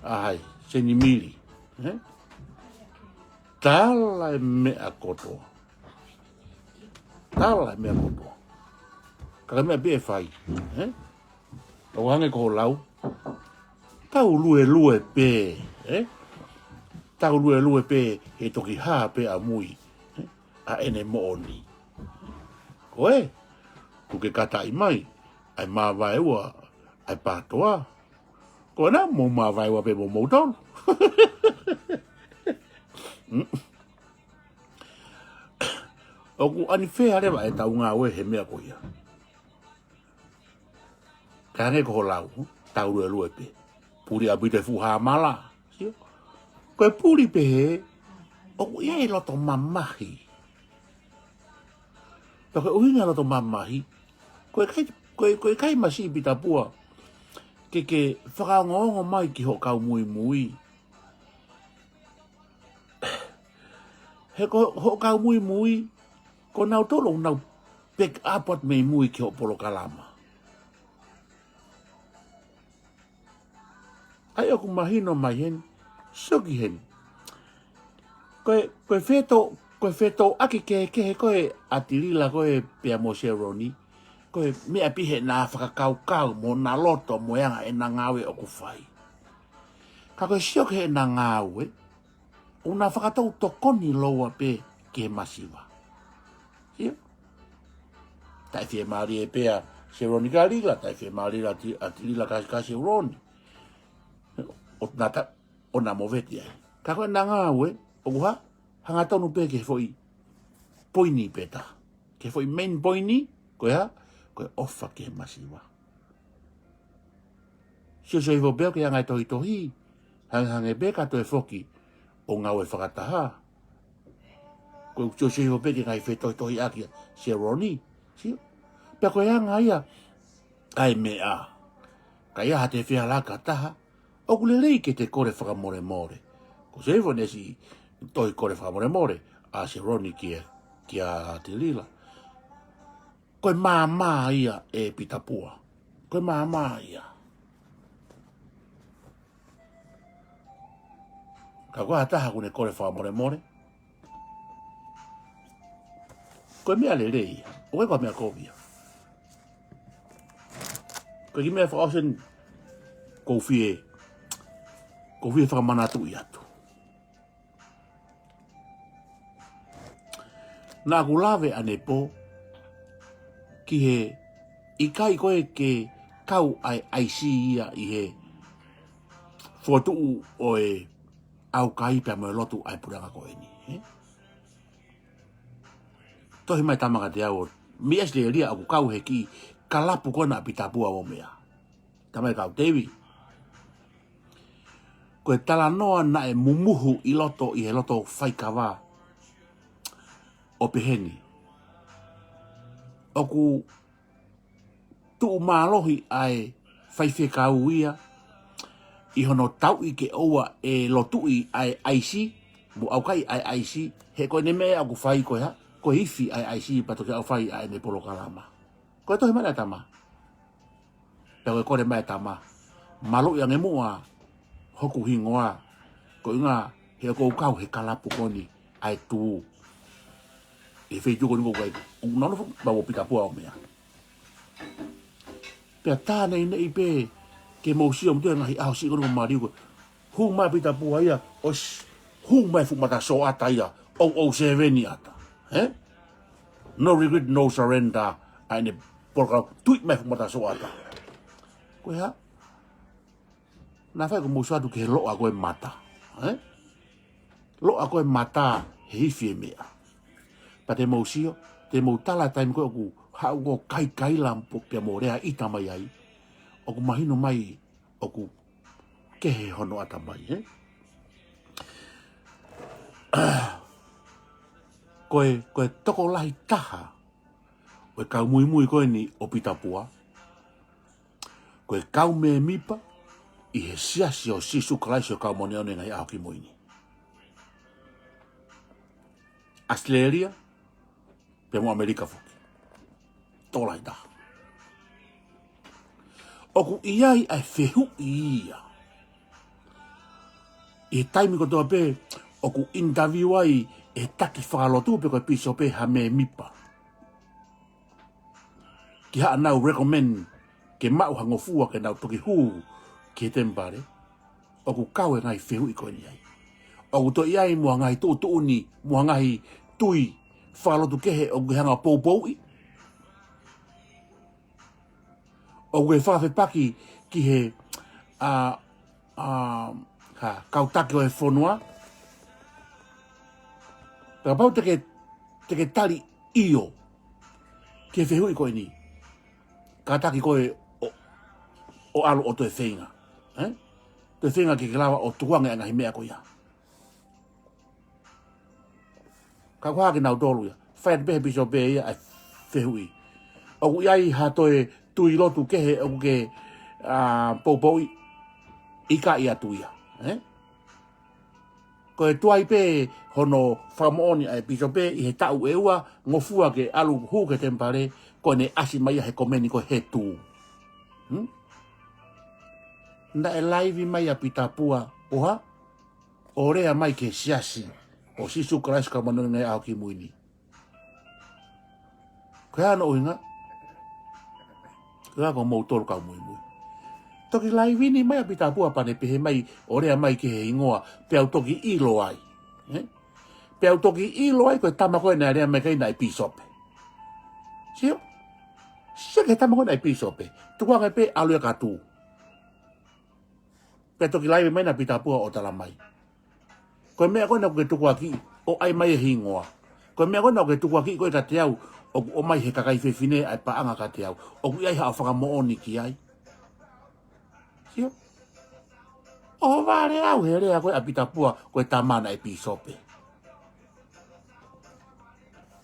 ʻa hai, Senimili. Ē? Tala e meʻa kotoa. Tala e meʻa kotoa. Ka ko e meʻa pē ʻe fai. Ē? ʻO hangē ko hoʻo lau. Tau luelue pē. Ē? Tau luelue pē he toki hā pē ʻamui. Ē? ʻA ʻene moʻoni. Ko ē, kuo ke kataʻi mai ʻa e mavaeua ʻa e pātoa. Ko ena mou mavaeua pē mo moutolu. ʻOku unfair leva ʻetau ngāue he meʻa ko ia. Ka hangē ko hoʻo lau, tau luelue pē. Puli ʻaupito e fuʻu hāmala. Sio? Ko e puli pehē, ʻoku ʻi ai e loto mamahi. Pea ko e ʻuhinga loto mamahi, ko e ʻikai, ko e, ko e ʻikai masiʻi Pita Pua ke, ke fakaongoongo mai ki hoʻo kau muimui. He ko hoʻo kau muimui, ko nautolu ʻoku nau back up atu mei mui ki hoʻo polokalama. ʻA ia ʻoku mahino mai heni, sio ki heni. Ko e, ko e feto, ko e fetōʻaki kehekehe ko ē ʻa Tilila ko ē pea mo Seloni, ko e meʻa pē heʻena fakakaukau mo ʻena loto mo e anga ʻena ngāue ʻoku fai. Ka ko e sio ki heʻena ngāue, ʻoku na fakatou tokoni lōua pē ki he masiva. Sio? Taʻefiemālie pē ʻa Seloni kia Lila, taʻefiemālie ʻa Ti-, ʻa Tilila kia, kia Seloni. ʻO na ta-, ʻo na movete ai. Ka ko ʻena ngāue, ʻoku hā, hangatonu pē ki he foʻi poini pē taha. Ki he foʻi main poini, ko e hā, ko e ʻofa ki he masiva. Sio sio hifo pē ki he ngaahi tohitohi, hangehangē pē ka toe foki ʻo ngāue fakataha. Ko e sio sio hifo pē ki he ngaahi fetohitohiʻaki ʻa Seloni. Sio? Pea ko e anga ia ʻa e meʻa. Ka ʻi ai haʻate fehālaaki ha taha, ʻoku lelei ke te kole fakamolemole. Ko e sio hifo ʻene siʻi tohi kole fakamolemole ʻa Seloni kia, kia Tilila. Ko e māmā ia ʻe Pita Pua. Ko e māmā ia. Ka ko ha taha ʻoku ne kole fakamolemole, ko e meʻa lelei ia. ʻOku ʻikai ko ha meʻa kovi ia. Ko e kiʻi meʻa fakaʻosi eni ʻoku ou fie, ʻoku ou fie fakamanatuʻi atu. Naʻá ku lave ʻanepō ki he ʻikai ko ē ke kau ʻa e ʻaisi ia ʻi he fokotuʻu ʻo e ʻaukai pea mo e lotu ʻa e puleʻanga ko eni, ē? Tohi mai tama kiate au ʻo mei ʻAositelēlia ʻoku kau he kiʻi kalapu ko ena ʻa Pita Pua ʻo meʻa. Tamai kau Tēvita. Ko e talanoa naʻe mumuhu ʻi loto ʻi he loto faikava ʻo pehē ni. ʻOku tuʻu mālohi ʻa e faifekau ia ʻi hono tauʻi ke ʻoua ʻe lotuʻi ʻa e ʻaisi, mo ʻaukai ʻa e ʻaisi, he ko ʻene meʻa ʻoku fai ko e hā, ko e ifi ʻa e ʻaisi pea toki ʻau fai ʻa ʻene polokalama. Ko e tohi mai ʻa e tama. Pea ko e kole mai ʻa e tama. Maluʻi ange muʻa hoku hingoa. Ko e ʻuhinga he ʻoku ou kau he kalapu ko eni ʻa e tuʻu. ʻI he feituʻu ko eni ʻoku ʻikai, ʻoku nau nofo mai ʻo Pita Pua ʻo meʻa. Pea tā neʻineʻi pē ke mou sio mo e ngaahi ʻaho siʻi ko eni ʻoku maliu ko ē. Hū mai Pita Pua ia, ʻosi hū mai fuʻu mata sōʻata ia, ʻo, ʻo seveni ata. Ē? No regret, no surrender. ʻA ʻene polokalama tui mai fuʻu mata sōʻata. Ko e hā? Naʻe fai ko e mou sio atu ki he loʻa ko e mata. Ē? Loʻa ko e mata he ifi e meʻa. Pea te mou sio, te mou tala taimi ko ē ʻoku haʻu ko ē kaikaila pea mo lea ʻita mai ai. ʻOku mahino mai ʻoku kehe hono ʻatamai, ē? Ko e, ko e tokolahi taha ʻo e kau muimui ko eni ʻo Pita Pua, ko e kau mēmipa ʻi he Siasi ʻo Sīsū Kalaisi ʻo e Kau Māʻoniʻoni ʻi he Ngaahi ʻAho Kimui ni. ʻAositelēlia, pea mo ʻAmelika foki. Tokolahi taha. ʻOku ʻi ai ʻa e fehuʻi ia. ʻI he taimi kotoa pē, ʻoku interview ai ʻe he taki fakalotu pe ko e pīsope ha mēmipa. Ke haʻanau recommend ke maʻu ha ngofua ke nau toki hū ki he temipale. ʻOku kau e ngaahi fehuʻi ko eni ai. ʻOku toe ʻi ai mo ha ngaahi tuʻutuʻuni, mo ha ngaahi tui fakalotu kehe ʻoku ke hanga ʻo poupouʻi. ʻOku ke fakafepaki ki he, ʻa, ʻa, ha, kau taki ʻo e fonua. Pea kapau te ke, te ke tali ʻio ki he fehuʻi ko eni, kātaki koe ʻo, ʻo ʻalu ʻo toe feinga. Ē? Toe feinga ke ke lava ʻo tukuange ʻa e ngaahi meʻa ko ia. Ka ko e hā kinautolu ia? Fai atu pē he pīsope ia ʻa e fehuʻi. ʻOku ʻi ai ha toe tui lotu kehe ʻoku ke, ā, poupouʻi? ʻIkai atu ia, ē? Ko e tuai pē hono fakamoʻoni ʻa e pīsope ʻi he taʻu ʻe ua, ngofua ke ʻalu hū ki he temipale, ko ʻene ʻasi mai ia he komeni ko e he tū. Hmm? Naʻe laivi mai ʻa Pita Pua, ʻo hā? ʻO lea mai ki he Siasi ʻo Sīsū Kalaisi ʻo e Kau Māʻoniʻoni ʻi he Ngaahi ʻAho Kimui Ni. Ko e hā hono ʻuhinga? Ko e hā, ko moutolu kau muimui? Toki laivi ni mai ʻa Pita Pua pea ne pehē mai, ʻo lea mai ki he hingoa, peau toki ʻilo ai. Ē? Peau toki ʻilo ai ko e tama ko ē naʻe lea mai ki ai naʻe pīsope. Sio? Sio ki he tama ko ē naʻe pīsope. Tukuange pē ʻalu ia ki he tū. Pea toki laivi mai ʻa Pita Pua ʻo tala mai, ko e meʻa ko ē naʻa ke tukuakiʻi, ʻo ʻai mai e hingoa. Ko e meʻa ko ē naʻa ke tukuakiʻi ko ē kiate au, ʻoku ʻomai he kakai fefine ʻa e paʻanga kiate au. ʻOku ʻi ai haʻo fakamoʻoni ki ai? Sio? ʻOhovale au he lea ko ē ʻa Pita Pua ko e tama naʻe pīsope.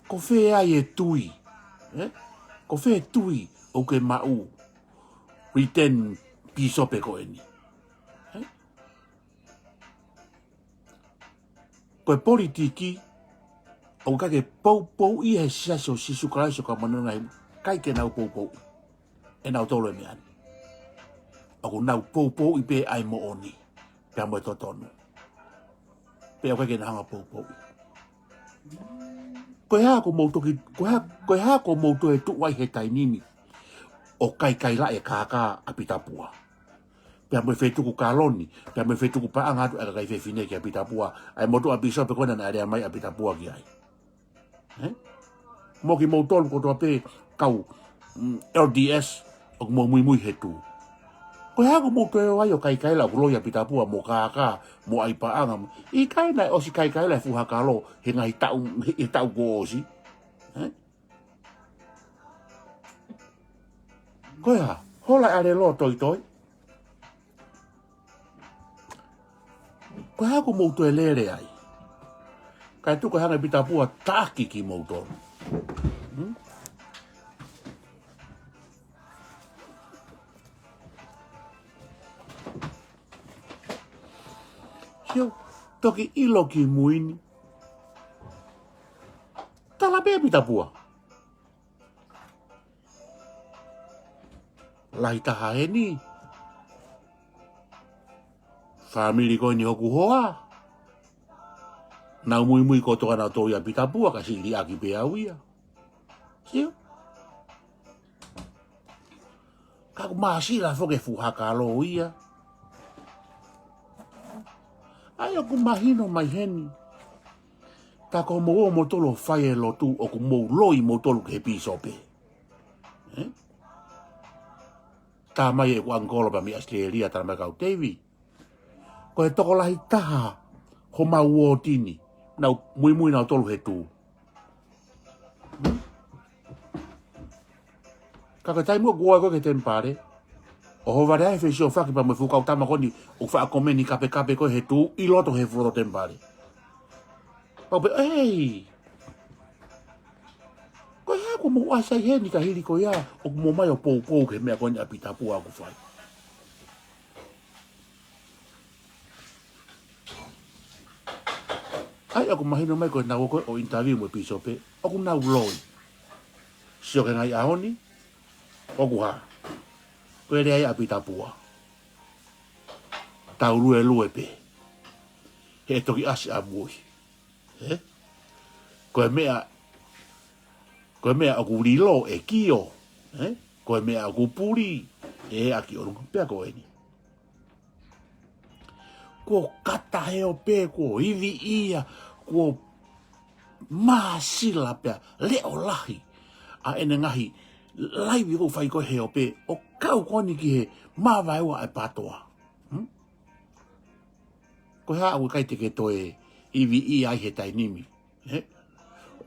Ko fē ai e tui? Ē? Ko fē tui ʻoku ke maʻu? Return pīsope ko eni. Ē? Ko e politiki, ʻoku ʻikai ke poupouʻi he Siasi ʻo Sīsū Kalaisi ʻo e Kau Māʻoniʻoni ʻi he Ngaahi ʻAho, ʻikai ke nau poupouʻi ʻe nautolu e meʻa ni. ʻOku nau poupouʻi pē ʻa e moʻoni, pea mo e totonu. Pea ʻoku ʻikai ke nau hanga poupouʻi. Ko e hā ʻoku mou toki, ko e hā, ko e hā ʻoku mou toe tuʻu ai he taimi ni ʻo kaikaila e kākā ʻa Pita Pua? Pea mo e fetuku kaloni, pea mo e fetuku paʻanga atu ʻa e kakai fefine kia Pita Pua, ʻa e motuʻa pīsope ko ena naʻe lea mai ʻa Pita Pua ki ai. Ē? Mo kimoutolu kotoa pē kau, mm, L D S, ʻoku mou muimui he tū. Ko e hā ʻoku mou toe ō ai ʻo kaikaila ʻoku loi ʻa Pita Pua mo kākā, mo ʻai paʻanga mo. ʻIkai naʻe ʻosi kaikaila e fuʻu haka lō he ngaahi taʻu, he, he taʻu kuo ʻosi? Ē? Ko e hā, hola ʻa e ʻalelo toitoi. Ko e hā ʻoku mou toe lele ai? Kae tuku ke hanga ʻe Pita Pua ʻo taʻaki kimoutolu. Hmm? Sio, toki ʻilo kimui ni. Tala pē ʻe Pita Pua. Lahi taha heni. Fāmili ko eni hoku hoa. Nau muimui kotoa nautolu ʻia Pita Pua, ka siʻi liʻaki pē au ia. Sio? Ka ʻoku māsila foki e fuʻu haka lō ia. ʻA ia ʻoku mahino mai heni. Tā ko hoʻomou ō moutolu ʻo fai e lotu ʻoku mou loi moutolu ki he pīsope. Ē? Tā mai ʻeku ʻangikolo pea mei ʻAositelēlia, tala mai kia Davey, ko e tokolahi taha homau uooti ni, nau muimui nautolu he tū. Hmm? Ka ko e taimi ʻoku ō ai koe ki he temipale, ʻohovale ai he fesiofaki pea mo e fuʻu kau tama ko eni ʻoku faʻa komeni kapekape ko ē he tū ʻi loto he fuʻu loto temipale. Pau pē, ei! Ko e hā ʻoku mou ʻasi ai heni ka hili ko ia ʻoku mou ō mai ʻo poupou ki he meʻa ko eni ʻa Pita Pua ʻoku fai? ʻA ia ʻoku mahino mai ko ʻenau ō ko ē ʻo interview mo e pīsope, ʻoku nau loi. Sio ki he ngaahi ʻaho ni, ʻoku hā? Ko e lea ia ʻa Pita Pua. Tau luelue pē. He ʻe toki ʻasi ʻamui. Ē? Ko e meʻa, ko e meʻa ʻoku lilo ʻe kio. Ē? Ko e meʻa ʻoku puli ʻe ʻaki ʻolunga pea ko eni. Kuo kata he ope, kuo ivi ia, kuo māsila pea leʻo lahi ʻa ʻene ngaahi laivi ʻoku fai ko ē he ope, ʻo kau ko eni ki he māvaeua ʻa e PTOA. Hmm? Ko e hā ʻoku ʻikai te ke toe ivi ia ai he taimi ni? Ē?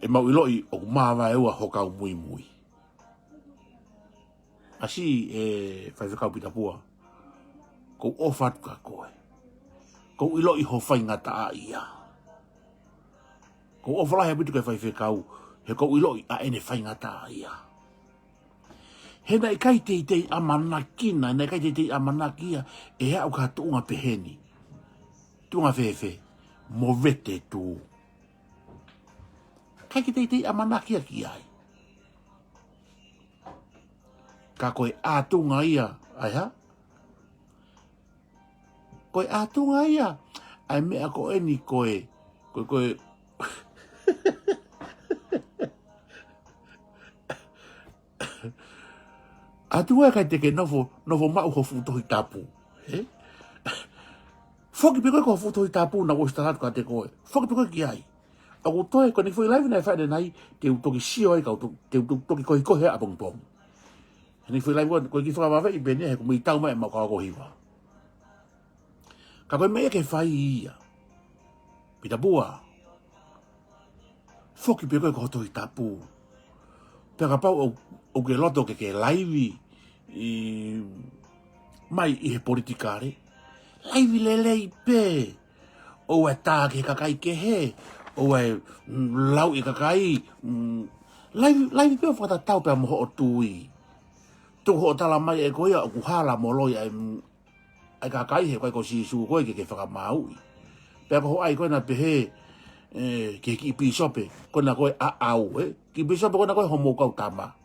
ʻE mau ʻiloʻi ʻoku māvaeua ho kau muimui. ʻAsi ē Faifekau Pita Pua. ʻOku ou ʻofa atu kia koe. ʻOku ou ʻiloʻi ho faingataʻaʻia. ʻOku ou ʻofa lahi ʻaupito ki he faifekau. He ʻoku ou ʻiloʻi ʻa ʻene faingataʻaʻia. He naʻe ʻikai teitei ʻamanaki na, naʻe ʻikai teitei ʻamanaki ia ʻe aʻu ki ha tuʻunga peheni. Tuʻunga fēfē? Movete Tū. ʻIkai ke teitei ʻamanaki ia ki ai. Ka ko e ʻātunga ia, ʻa e hā? Ko e ʻātunga ia ʻa e meʻa ko eni ko e, ko e, ko e ʻātunga ia ʻikai te ke nofo, nofo maʻu ho fuʻu Tohi Tapu. Ē? Foki pē koe ki ho fuʻu Tohi Tapu naʻa ku ʻosi tala atu kiate koe. Foki pē koe ki ai. ʻOku toe, ko eni foʻi live naʻe fai ʻanenai, te u toki sio ai, kau to-, te u to-, toki kohikohi ʻapongipongi. He eni foʻi live ko eni, ko e kiʻi fakavave ʻi pē eni, he ʻoku mei tau mai ʻemau kau ako hiva. Ka ko e meʻa ke fai ia. Pita Pua. Foki pē koe ki ho Tohi Tapu. Pea kapau ʻoku, ʻoku ke loto ke ke laivi, ʻi, mai ʻi he politikale. Laivi lelei pē. ʻOua ʻe tā ki he kakai kehe. ʻOua ʻe, mm, lau ʻe he kakai. Mm, laivi, laivi pē ʻo fakatatau pea mo hoʻo tui. Tuku hoʻo tala mai ʻe koe ia ʻoku hala mo loi ʻa e, mm, ʻa e kakai he ʻoku ʻikai ko Sīsū koe ke ke fakamāuʻi. Pea ko hoʻo ʻai ko ena pehē, ē, ki he kiʻi pīsope, ko ena ko e ʻaʻau, ē? Kiʻi pīsope ko ena ko e hoʻomou kau tama.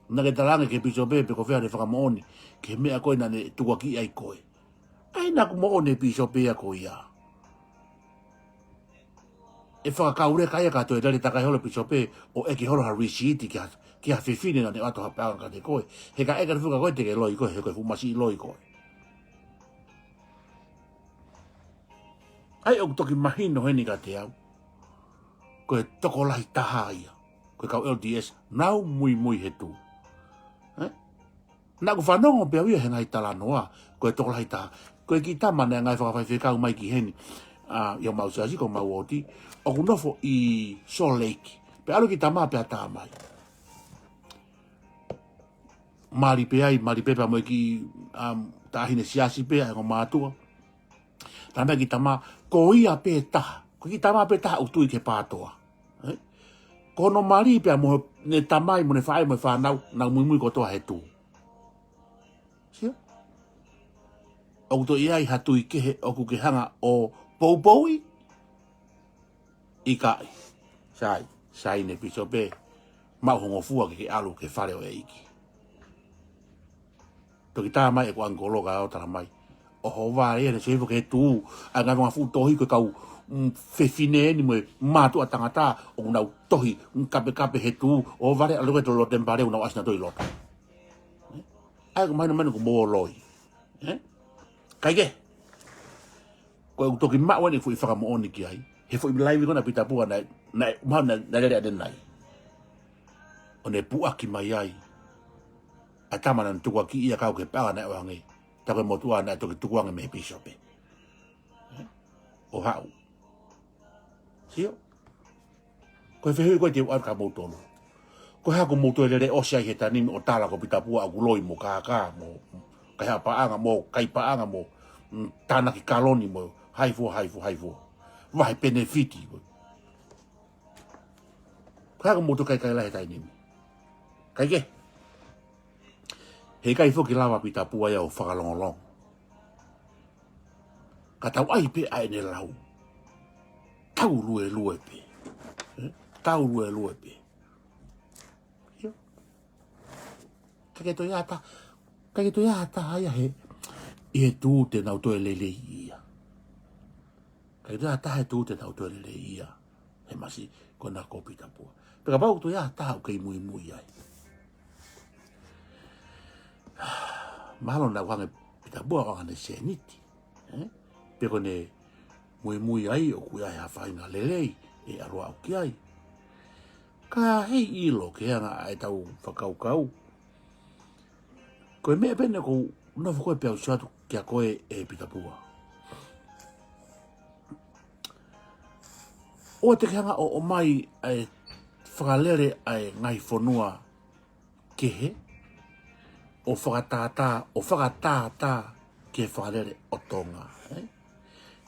Naʻa ke talaange ki he pīsope pe ko fē haʻane fakamoʻoni ki he meʻa ko ē naʻa ne tukuakiʻi ai koe. ʻAi naʻa ku moʻoni e pīsope ia ko ia. ʻE fakakauleka ia ka toe lele takai holo pīsope ʻo ʻeke holo ha receipt ki ha, ki ha fefine naʻa ne ʻoatu ha paʻanga kiate koe. He ka ʻeke atu foki kia koe te ke loi koe, he ko e fuʻu masiʻi loi koe. ʻAi ʻoku toki mahino heni kiate au. Ko e tokolahi taha ia. Ko e kau L D S, nau muimui he Tū. Ē? Naʻa ku fanongo pē au ia he ngaahi talanoa, ko e tokolahi taha. Ko e kiʻi tama naʻe ngāue fakafaifekau mai ki heni, ʻa, ʻi homau siasi, ko homau uooti, ʻoku nofo ʻi Salt Lake. Pea ʻalu e kiʻi tama pea tā mai. Mali pē ai, mali pē pea mo e kiʻi, um, taʻahine siasi pē ʻa e ongo mātuʻa. Tā mai e kiʻi tama, ko ia pē taha. Ko e kiʻi tama pē taha ʻoku tui ki he PATOA. Ē? Ko hono mali pea mo ʻene tamai mo ʻene faʻē mo e fānau, nau muimui kotoa he Tū. Sio? ʻOku toe ʻi ai ha tui kehe ʻoku ke hanga ʻo poupouʻi? ʻIkai. Sai, sai ʻene pīsope, maʻu ho ngofua ke ke ʻalu ki he fale ʻo e ʻEiki. Toki tā mai ʻeku ʻangikolo ka ʻo tala mai. ʻOhovale ʻene sio hifo ki he Tū, ʻa e ngaahi fuʻu tohi ko e kau, mm, fefine eni mo e mātuʻa tangata, ʻoku nau tohi, mm, kapekape he Tū, ʻohovale ʻalu ko e tolo temipale ʻoku nau ʻasi nautolu ʻi loto. Ē? ʻAi ʻoku mahino mai ʻoku mou loi. Ē? Kae kehe. Ko ʻeku toki maʻu eni foʻi fakamoʻoni ki ai. He foʻi laivi ko ena Pita Pua naʻe, naʻe, mahalo naʻe, naʻe lele ʻanenai. ʻO ne puʻaki mai ai ʻa e tama naʻa ne tukuakiʻi ia kau ki he paʻanga naʻe ʻoange. Tā ko e motuʻa naʻe toki tukuange mei he pīsope. Ē? ʻO haʻu. Sio? Ko e fehuʻi ko ē te u ʻai kia moutolu. Ko e hā ʻoku mou toe lele ʻosi ai he taimi ni ʻo tala ko Pita Pua ʻoku loi mo kākā mo kaihaʻa paʻanga mo kai paʻanga mo, mm, tānaki kaloni mo hai fua, hai fua, hai fua. Vahe penefiti. Ko e hā ʻoku mou toe kaikaila he taimi ni. Kae kehe. Heʻikai foki lava Pita Pua ia ʻo fakalongolongo. Ka tau ʻai pē ʻa ʻene lau. Tau luelue pē. Ē? Tau luelue pē. Sio? ʻIkai ke toe ʻi ai ha taha, ʻikai ke toe ʻi ai ha taha ia he, ʻi he Tū te nau toe lelei ia. ʻIkai ke toe ʻi ai ha taha he Tū te nau toe lelei ia. He masiʻi ko ena ko Pita Pua. Pea kapau ʻoku toe ʻi ai ha taha ʻoku kei muimui ai. Mahalo naʻa ʻoange Pita Pua ʻoange ʻene sēniti. Ē? Pe ko ʻene muimui ai ʻoku ʻi ai ha faʻahinga lelei ʻe ʻalu ʻo aʻu ki ai. Ka heiʻilo ke hanga ʻa ʻetau fakakaukau. Ko e meʻa pē eni ʻoku ou nofo ko ē pea u sio atu kia koe ʻe Pita Pua. ʻOua te ke hanga ʻo ʻomai ʻa e fakalele ʻa e ngaahi fonua kehe, ʻo fakatātā, ʻo fakatātā ki he fakalele ʻo Tonga, ē?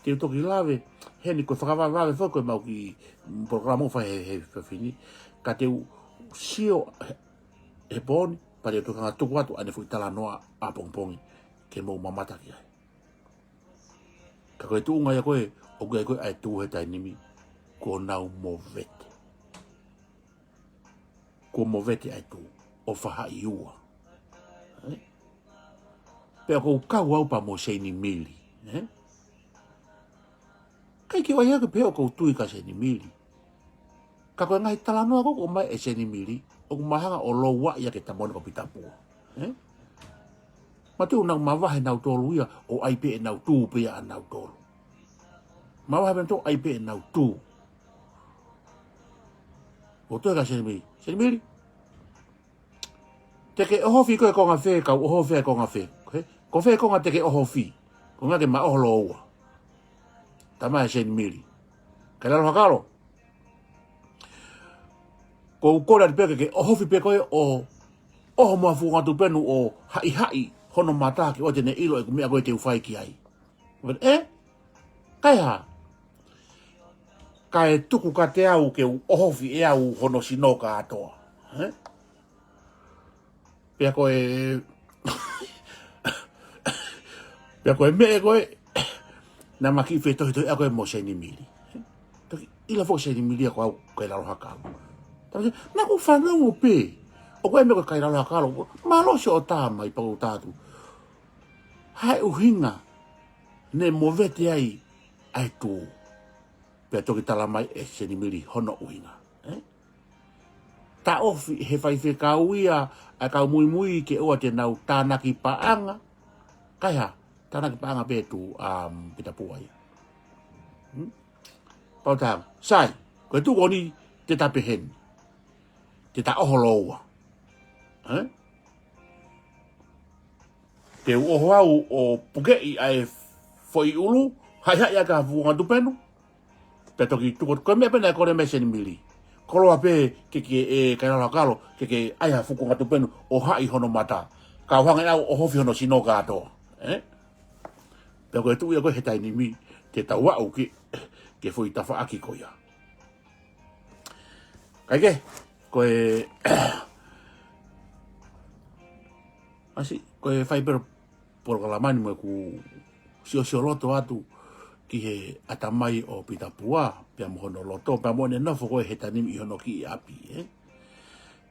Te u toki lave, heni ko e fakavavevave foki ko ʻemau kiʻi, mm, polokalama ʻoku fai he, he efiafi ni. Ka te u sio he, he pō ni, pea te u toki hanga ʻo tuku atu ʻa ʻene foʻi talanoa ʻapongipongi ke mou mamata ki ai. Ka ko e tuʻunga ia ko ē ʻoku ʻi ai ko ē ʻa e Tū he taimi ni, kuo nau movete. Kuo movete ʻa e Tū ʻo faʻahi ua. Ē? Pea ʻoku ou kau au pea mo Seinimili. Ē? ʻIkai ke ʻi ai ha ʻaho pē ʻoku ou tui kia Seinimili. Ka ko e ngaahi talanoa ko ē ʻoku ʻomai ʻe Seinimili, ʻoku ma hanga ʻo louaʻi ia ke ta moʻoni ko Pita Pua. Ē? Ma tui naʻa nau mavahe nautolu ia, ʻo ʻai pē ʻenau Tū pē ia ʻanautolu. Mavahe pē nautolu ʻai pē ʻenau Tū. ʻO toe kia Seinimili. Seinimili. Te ke ʻohofi koe konga fē, kau ʻohofi ʻa e konga fē. Ko fē, ko fē konga te ke ʻohofi. Ko e ʻuhinga ke ma ʻoho lōua. Talamai ʻe Seinimili. Kailaloa Kalo. ʻOku ou kole atu pē ke ke ʻohofi pē koe ʻo, ʻoho mo ha fuʻu konga tupenu ʻo haʻihaʻi hono mata ke ʻoua te ne ʻilo ʻeku meʻa ko ē te u fai ki ai. Ē? Kae hā? Kae tuku kiate au ke u ʻohofi ʻe au hono sino kātoa. Ē? Pea ko e, pea ko e meʻa ko ē, naʻa ma kiʻi fetohitohi ʻa ko ē mo Seinimili. Toki ʻilo foki Seinimili ia ko au Kailaloa Kalo. Talamai, naʻa ku fanongo pē. ʻOku ʻi ai e meʻa ko Kailaloa Kalo. Mālō siʻo tā mai pea u tā atu. Hā e ʻuhinga naʻe movete ai ʻa e Tū. Pea toki talamai ʻe Seinimili hono ʻuhinga. Ē? Taʻofi he faifekau ia ʻa e kau muimui ke ʻoua te nau tānaki paʻanga. Kae hā, tānaki paʻanga pē Tū, um, Pita Pua ia. Hmm? Pau tā, sai, ko e tuʻu ko eni te ta pehē ni. Te ta ʻoho lōua. Ē? Te u ʻoho au ʻo pukeʻi ʻa e foʻi ʻulu, haʻihaʻi ʻa e fuʻu konga tupenu. Pea toki tuku, ko e meʻa pē naʻe kole mei Seinimili. Koloa pē ke ke ʻe Kailaloa Kalo, ke ke ʻai ha fuʻu konga tupenu ʻo haʻi hono mata. Kau hanga ʻe au ʻo ʻohofi hono sino kātoa. Ē? Pea ko e tuʻu ia ko ē he taimi ni, te tau aʻu ki, ki he foʻi tafaʻaki ko ia. Kae kehe, ko e, ʻasi, ko e fai pē polokalama ni mo ʻeku siosio loto atu ki he ʻatamai ʻo Pita Pua, pea mo hono loto, pea mo ʻene nofo ko ē he taimi ni ʻi hono kiʻi ʻapi, ē.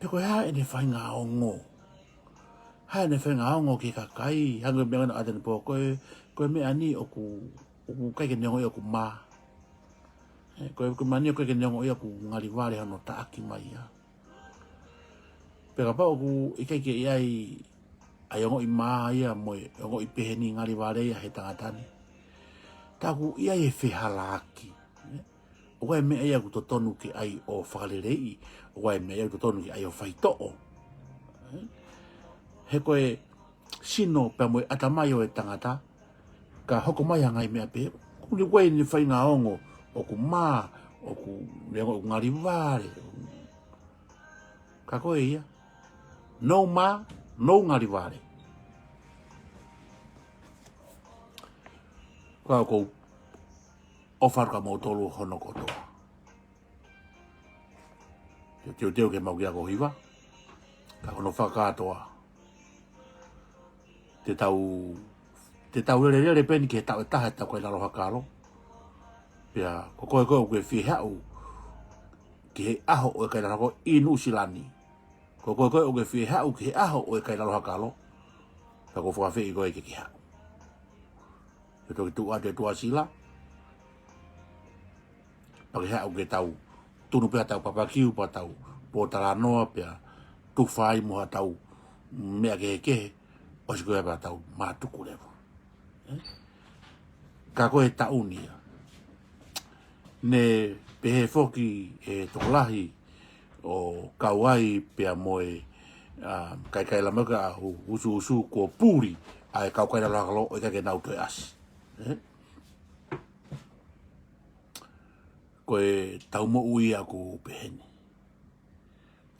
Pea ko e hā ʻene faʻahinga ongo. Hā ʻene faʻahinga ongo ki he kakai, hangē ko e meʻa naʻe ʻatā ni pō ko ē, ko e meʻa ni ʻoku, ʻoku ʻikai ke ne ongoʻi ʻoku mā. Ē, ko e, ko e meʻa ni ʻoku ʻikai ke ne ongoʻi ʻoku ngali vale hono taʻaki mai ia. Pea kapau ʻoku ʻikai ke ʻi ai ʻa e ongoʻi mā ia mo e ongoʻi pehē ni ngali vale ia he tangata ni. Tā ʻoku ʻi ai e fehalaaki. Ē? ʻOku ʻi ai e meʻa ia ʻoku totonu ke ʻai ʻo fakaleleiʻi. ʻOku ʻi ai e meʻa ia ʻoku totonu ke ʻai ʻo faitoʻo. Ē? He ko e sino pea mo e ʻatamai ʻo e tangata, ka hoko mai ha ngaahi meʻa pehē, ʻoku ne ʻi ai ʻene faʻahinga ongo, ʻoku mā, ʻoku ne ongoʻi ʻoku ngali vale. Ka ko e ia, no mā, no ngali vale. Ka ʻoku ou ʻofa atu kia moutolu hono kotoa. Te u teuteu ke mau ki ako hiva, ka ko hono fakakātoa. Te tau, te tau lelelele pē eni ki he taʻu ʻe taha ʻetau Kailaloa Kalo. Pea ko koe ko ē ʻoku ke fie haʻu ki he ʻaho ʻo e Kailaloa Kalo ʻi Nuʻusila ni. Ko koe ko ē ʻoku ke fie haʻu ki he ʻaho ʻo e Kailaloa Kalo. Pea ʻoku ou fakaafeʻi koe ke ke haʻu. Ke toki tuʻu atu e tuʻasila. Pea ke haʻu ke tau tunu pē haʻatau papakiu pea tau pōtalanoa pea tufa ai mo haʻatau meʻa kehekehe, ʻosi ko ia pea tau mātuku leva. Ē? Ka ko e taʻu ni ia. Ne pehē foki e tokolahi ʻo kau ai pea mo e, ā, kaikaila mai ka hu-, husuhusu kuo puli ʻa e kau Kailaloa Kalo ʻo ʻikai ke nau toe ʻasi. Ē? Ko e tau moʻui ʻoku pehē ni.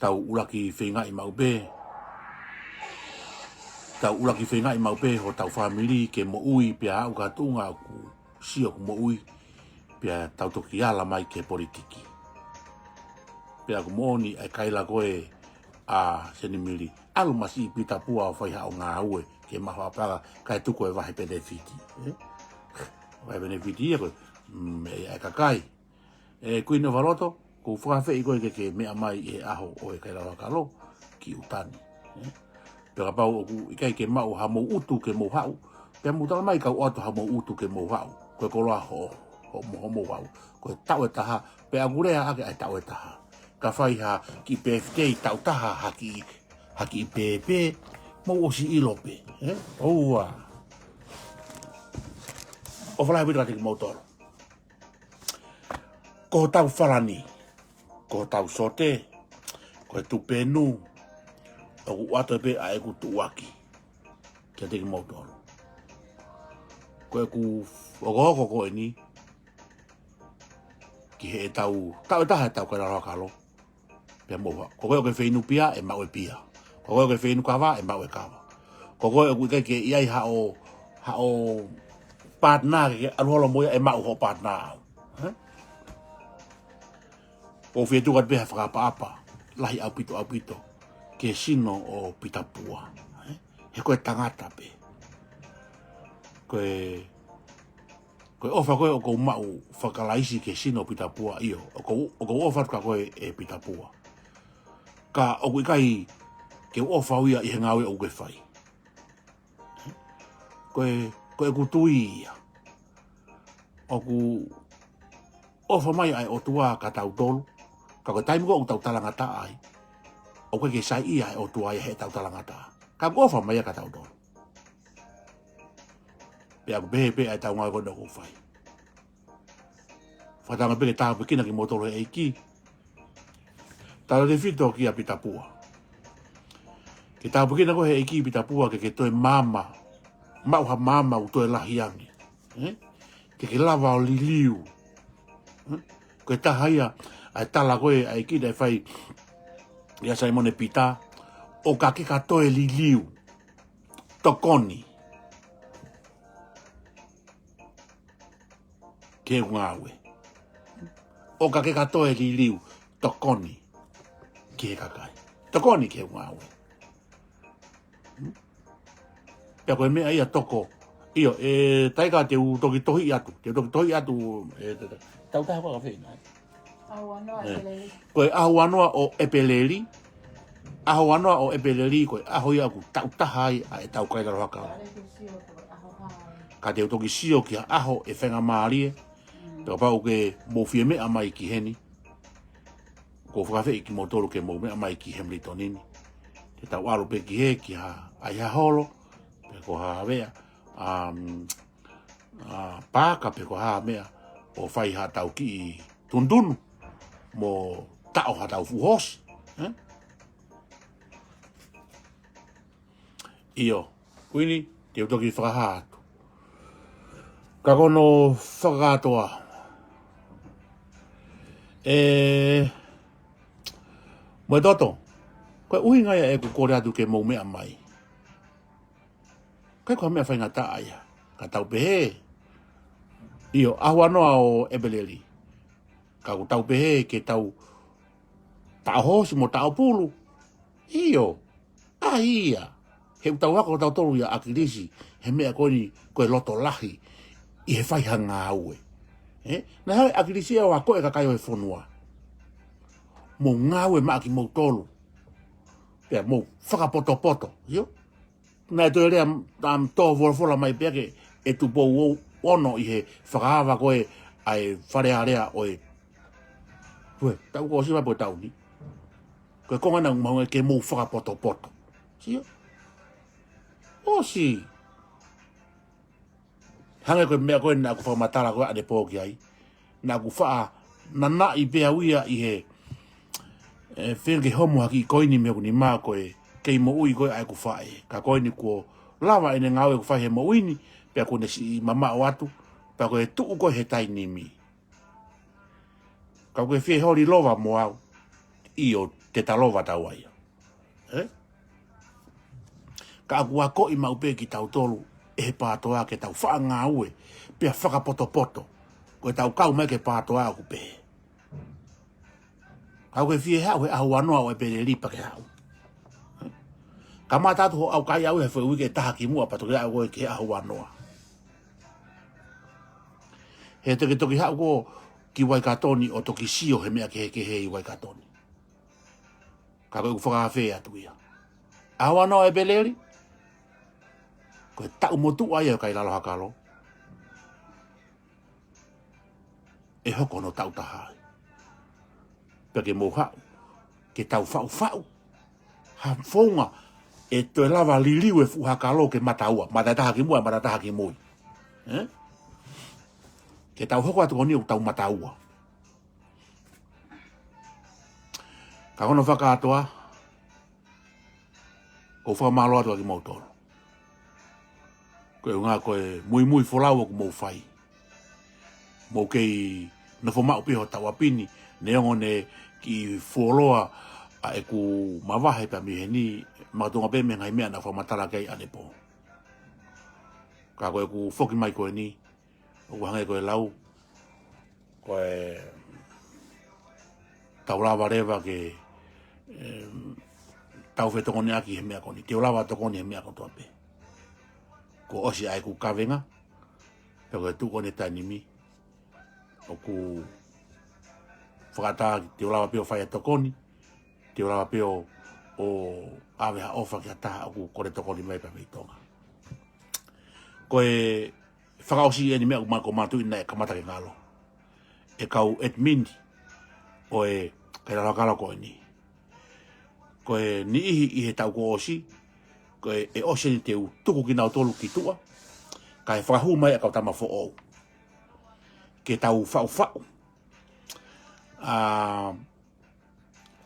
Tau ʻuluaki feingaʻi maʻu pē. Tau ʻuluaki feingaʻi maʻu pē hotau fāmili ke moʻui pea aʻu ki ha tuʻunga ʻoku sio ʻoku moʻui. Pea tau toki ala mai ki he politiki. Pea ʻoku moʻoni ʻa e kaila ko ē ʻa Senimili, ʻalu mai siʻi Pita Pua ʻo fai haʻo ngāue ke maʻu haʻo paʻanga kae tuku e vahe penefiti. Ē? Vahe penefiti ia ko ē, mm, ʻe ʻa e kakai. ʻE Kuini ʻOfaloto, ʻoku ou fakaafeʻi koe ke ke meʻa mai ʻi he ʻaho ʻo e Kailaloa Kalo ki ʻuta ni. Ē? Pea kapau ʻoku ʻikai ke maʻu hamou ʻutu ke mou haʻu, pea mou tala mai kau ʻoatu hamou ʻutu ke mou haʻu. Ko e koloa ho, ho, mo, homou haʻu. Ko e taʻu ʻe taha, pea ʻoku lea ʻaki ʻa e taʻu ʻe taha. Ka fai ha kiʻi pēfitei taʻu taha ha kiʻi, ha kiʻi pēpē, mou ʻosi ʻilo pē. Ē? ʻOua. ʻOfa lahi ʻaupito kiate kimoutolu. Ko hotau falani, ko hotau sote, ko e tupenu, ʻoku ʻoatu pē ʻa ʻeku tuʻuaki kiate kimoutolu. Ko ʻeku hokohoko ko eni, ki heʻetau, taʻu ʻe taha ʻetau Kailaloa Kalo. Pea mou haʻu. Ko koe ʻoku ke feinufū pia, ʻe maʻu e pia. Ko koe ʻoku ke feinufū kava, ʻe maʻu e kava. Ko koe ʻoku ʻikai ke ʻi ai haʻo, haʻo partner ke, ke ʻalu holo mo ia, ʻe maʻu hoʻo partner ʻaʻau. Ē? ʻOku ou fie tuku atu pē ha fakaʻapaʻapa lahi ʻaupito, ʻaupito ki he sino ʻo Pita Pua. Ē? He ko e tangata pē. Ko e Ko e ʻofa ko ē ʻoku ou maʻu faka-Kalaisi ki he sino ʻo Pita Pua, ʻio, ʻoku ou, ʻoku ou ʻofa atu kia koe ʻe Pita Pua. Ka ʻoku ʻikai ke u ʻofa au ia ʻi he ngāue ʻoku ke fai. Ko e, ko ʻeku tui ia. ʻOku ʻofa mai ʻa e ʻOtua kia tautolu, ka ko e taimi ko ē ʻoku tau talangataʻa ai, ʻoku ʻikai ke saiʻia ʻa e ʻOtua ia heʻetau talangataʻa. Ka ʻoku ʻofa mai ia kia tautolu. Pea ʻoku pehē pē ʻa ʻetau ngāue ko ē ʻoku fai. Fakatauange pē ke tāpuekina kimoutolu ʻe he ʻEiki. Tautefito kia Pita Pua. Ke tāpuekina koe ʻe he ʻEiki Pita Pua ke ke toe maama. Maʻu ha maama ʻoku toe lahi ange. Ē? Ke ke lava ʻo liliu. Ē? Ko e taha ia ʻa e tala ko ē ʻa e ʻEiki naʻe fai ʻia Saimone Pita, ʻo ka ke ka toe liliu. Tokoni ki heʻeku ngāue. ʻO ka ke ka toe liliu, tokoni ki he kakai. Tokoni ki heʻeku ngāue. Pea ko e meʻa ia toko. ʻIo, ʻe Taika, te u toki tohi atu. Te u toki tohi atu, ē, te, te, taʻu taha ko ē ka feinga. ʻAho ua noa ʻo ʻEpeleli. Ko e ʻaho ua noa ʻo ʻEpeleli. ʻAho ua noa ʻo ʻEpeleli, ko e ʻaho ia ʻoku taʻu taha ai ʻa ʻetau Kailaloa Kalo. Ka te u toki sio ki ha ʻaho ʻe faingamālie. Pea kapau ʻoku mou fie meʻa mai ki heni, ʻoku ou fakaafeʻi kimoutolu ke mou meʻa mai ki Hemilitoni ni. Te tau ʻalu pē ki hē, ki ha, ʻai ha holo, pe ko ha vea, um, ʻa, paaka pe ko ha meʻa ʻo fai haʻatau kiʻi tunutunu mo taʻo haʻatau fuʻu hoosi, ē? ʻIo, Kuini, te u toki fakahā atu. Ka ko hono fakakātoa. ʻE, mo e toto, ko e ʻuhinga ia ʻeku kole atu ke mou meʻa mai. ʻIkai ko ha meʻa faingataʻa ia, ka tau pehē, ʻio, ʻaho ua noa ʻo ʻEpeleli. Ka ʻoku tau pehē ke tau taʻo hoosi mo taʻo pulu. ʻIo, ʻa ia. He ʻoku tau ako tautolu ʻia ʻAkilisi, he meʻa ko eni ko e loto lahi, ʻi he fai ha ngāue. Ē? Naʻe haʻu ʻAkilisi ia ʻo akoʻi e kakai ʻo e fonua. Mou ngāue maʻa kimoutolu. Pea mou fakapotopoto. ʻIo? Naʻe toe lea, um, tō folofola mai pea ke ʻe Tupou Ono ʻi he fakaava ko ē ʻa e Fale Alea ʻo e. Pue, taʻu kuo ʻosi mai pē taʻu ni. Ko e konga naʻa ku mahuʻinga ke mou fakapotopoto. Sio? ʻOsi. Hangē ko e meʻa ko ē naʻa ku fakamatala ko ē ʻanepō ki ai. Naʻa ku faʻa nanaʻi pē au ia ʻi he, ē, feinga ke homo ha kiʻi koini mei hoku nima ko e kei moʻui ko ē ʻa ʻeku faʻē. Ka ko eni kuo lava ʻene ngāue ʻoku fai he moʻui ni, pea kuo ne siʻi mamaʻo atu, pea ko e tuʻu ko ē he taimi ni. Ka ʻoku ke fie holi lova mo au, ʻio te ta lova taua ia. Ē? Ka ʻoku akoʻi maʻu pē kitautolu ʻe he PATOA ke tau faʻa ngāue, pea fakapotopoto. Ko ʻetau kau mai ki he PATOA ʻoku pehē. Ka ʻoku ke fie haʻu he ʻaho uanoa ʻo ʻEpeleli pea ke haʻu. Kamata atu hoʻo ʻaukai ʻaʻau he foʻi uike ʻe taha kimuʻa pea toki aʻu koe ki he ʻaho uanoa. He te ke toki haʻu koe ki Uaikatoni ʻo toki sio he meʻa kehekehe ʻi Uaikatoni. Ka ko ʻeku fakaafe atu ia. ʻAho uanoa ʻEpeleli, ko e taʻu motuʻa ia ʻo e kai lalo hakalo. ʻE hoko hono taʻu taha ai. Pea ke mou haʻu, ke tau faʻufaʻu ha founga ʻe toe lava liliu e fuʻu hakalo ke mataua. Mata ʻe taha kimuʻa, mata ʻe taha kimui. Ē? Ke tau hoko atu ko eni ʻo tau mataua. Ka ko hono fakakātoa, ʻoku ou fakamālō atu kiate kimoutolu. Ko e ʻuhinga ko e muimui folau ʻoku mou fai. Mou kei nofo maʻu pē hotau ʻapi ni, neongo ʻene kiʻi fuoloa ʻa ʻeku mavahe pea mei heni, makatuʻunga pē mei he ngaahi meʻa naʻa ku fakamatala ki ai ʻanepō. Ka ko ʻeku foki mai ko eni, ʻoku hangē ko e lau, ko e tau lava leva ke, em, tau fetokoniʻaki he meʻa ko eni. Te u lava tokoni he meʻa kotoa pē. Kuo ʻosi ʻa ʻeku kavenga, pea ko e tuʻu ko eni e taimi ni, ʻoku fakaʻatā te u lava pē ʻo fai ha tokoni, te u lava pē ʻo, ʻo ʻave ha ʻofa ki ha taha ʻoku kole tokoni mai pea mei Tonga. Ko e fakaʻosi eni meʻa ʻoku ma-, ʻoku mātuʻaki naʻe kamata ke ngalo ʻe he kau admin ʻo e kai lalo hakalo ko eni. Ko e niʻihi ʻi he taʻu kuo ʻosi, ko e, ʻe ʻosi eni te u tuku kinautolu ki tuʻa, kae fakahū mai ʻa e kau tama foʻou. Ke tau faʻufaʻu. ʻA,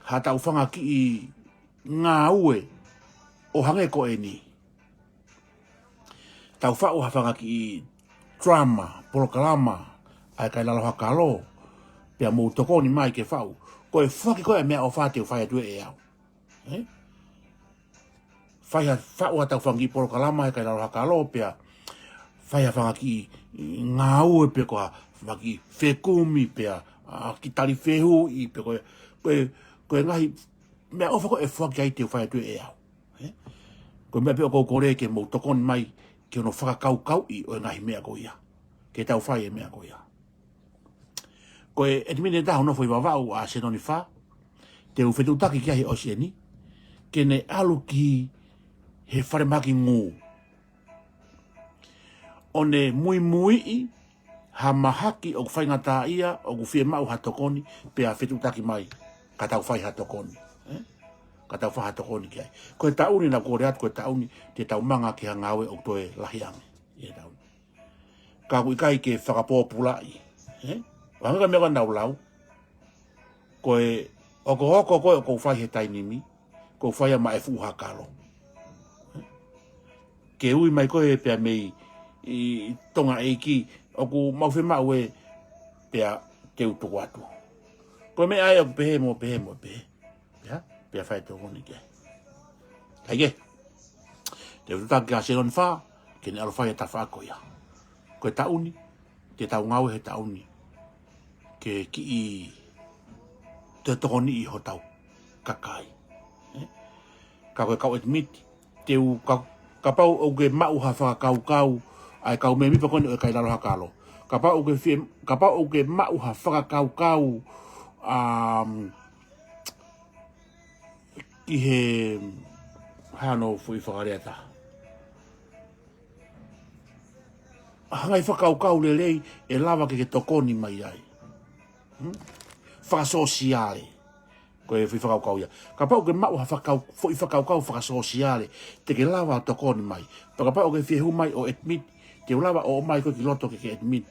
ha tau fanga kiʻi ngāue ʻo hangē ko eni. Tau faʻu ha fanga kiʻi drama, polokalama, ʻa e kai lalo hakalo, pea mou tokoni mai ke faʻu. Ko e foaki ko ē meʻaʻofa te u fai atu ʻe au. Ē? Fai ha, faʻu ha tau fanga kiʻi polokalama he kai lalo hakalo, pea fai ha fanga kiʻi ngāue pe ko ha fanga kiʻi fekumi, pea, ʻa, kiʻi tali fehuʻi, pe ko e, ko e, ko e ngaahi meʻaʻofa ko ē foaki ai te u fai atu ʻe au. Ē? Ko e meʻa pē ʻoku ou kole ke mou tokoni mai ki hono fakakaukauʻi ʻo e ngaahi meʻa ko ia. Ke tau fai e meʻa ko ia. Ko e admin ʻe taha ʻoku nofo ʻi Vavaʻu ʻa Senoni Fā, te u fetuʻutaki ki ai he ʻosi eni, ke ne ʻalu ki he falemahaki ngū. ʻO ne muimuiʻi ha mahaki ʻoku faingataʻaʻia ʻoku fiemaʻu ha tokoni pea fetuʻutaki mai, ka tau fai ha tokoni. Ē? Ka tau fai ha tokoni ki ai. Ko e taʻu ni naʻa ku kole atu ko e taʻu ni te tau manga ki ha ngāue ʻoku toe lahi ange. ʻI he taʻu ni. Ka ʻoku ʻikai ke fakapōpulaʻi. Ē? ʻO hangē ko e meʻa ko ē naʻa ku lau. Ko e ʻokoʻoko ko ē ʻoku ou fai he taimi ni, ʻoku ou fai ia maʻa e fuʻu hakalo. Ke ui mai ko ē pea mei ʻi Tonga ʻEiki, ʻoku mau fiemaʻu ē pea te u tuku atu. Ko e meʻa ē ʻoku pehē mo pehē mo pehē. Pea, pea fai tokoni ki ai. Kae kehe, te u fetuʻutaki kia Senoni Fā, ke ne ʻalu fai e tafaʻaki ko ia. Ko e taʻu ni, te tau ngāue he taʻu ni ke kiʻi toe tokoniʻi hotau kakai. Ē? Ka ko e kau admin, te u ka-, kapau ʻoku ke maʻu ha fakakaukau, ʻa e kau mēmipa ko eni ʻo e kai lalo hakalo. Kapau ʻoku ke fie-, kapau ʻoku ke maʻu ha fakakaukau, um, ki he hano foʻi fakalea ʻe taha. Ha ngaahi fakakaukau lelei ʻe lava ke ke tokoni mai ai. Hmm? Fakasōsiale. Ko e foʻi fakakaukau ia. Kapau ʻoku ke maʻu ha fakakau-, foʻi fakakaukau fakasōsiale, te ke lava ʻo tokoni mai. Pea kapau ʻoku ke fie hū mai ʻo admin, te u lava ʻo ʻomai koe ki loto ke ke admin.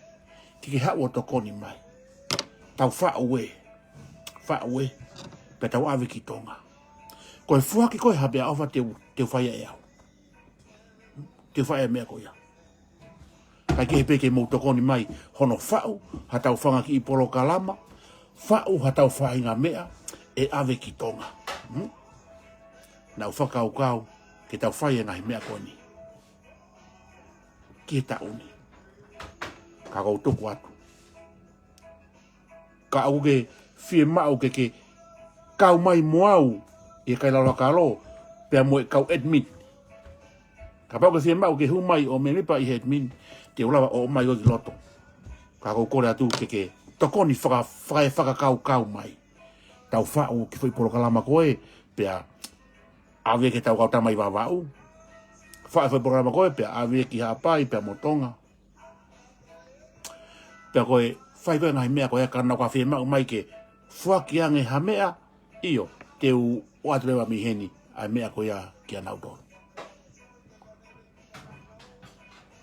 Ke ke haʻu ʻo tokoni mai. Tau faʻu ē. Faʻu ē. Pea tau ʻave ki Tonga. Ko e foaki ko ē ha meʻaʻofa te u, te u fai ʻe au. Te u fai e meʻa ko ia. Kae kehe pē ke mou tokoni mai hono faʻu ha tau fanga kiʻi polokalama, faʻu ha tau faʻahinga meʻa ʻe ʻave ki Tonga. Hmm? Naʻa ku fakakaukau ke tau fai e ngaahi meʻa ko eni ki he taʻu ni. Ka ʻoku ou tuku atu. Ka ʻoku ke fiemaʻu ke ke kau mai mo au ʻi he kai lalo kalo, pea mo e kau admin. Kapau ʻoku ke fiemaʻu ke hū mai ʻo mēmipa ʻi he admin, te u lava ʻo ʻomai ʻo ki loto. Ka ʻoku ou kole atu ke ke tokoni faka-, faka-, fakakaukau mai. Tau faʻu ki he foʻi polokalama ko ē, pea ʻave ki he tau kau tama ʻi Vavaʻu. Faʻu e foʻi polokalama ko ē, pea ʻave ki Haʻapai, pea mo Tonga. Pea ko e fai ko ē ngaahi meʻa ko ē ka nau ka fiemaʻu mai ke foaki ange ha meʻa, ʻio, te u ʻoatu leva mei heni ʻa e meʻa ko ia kia nautolu.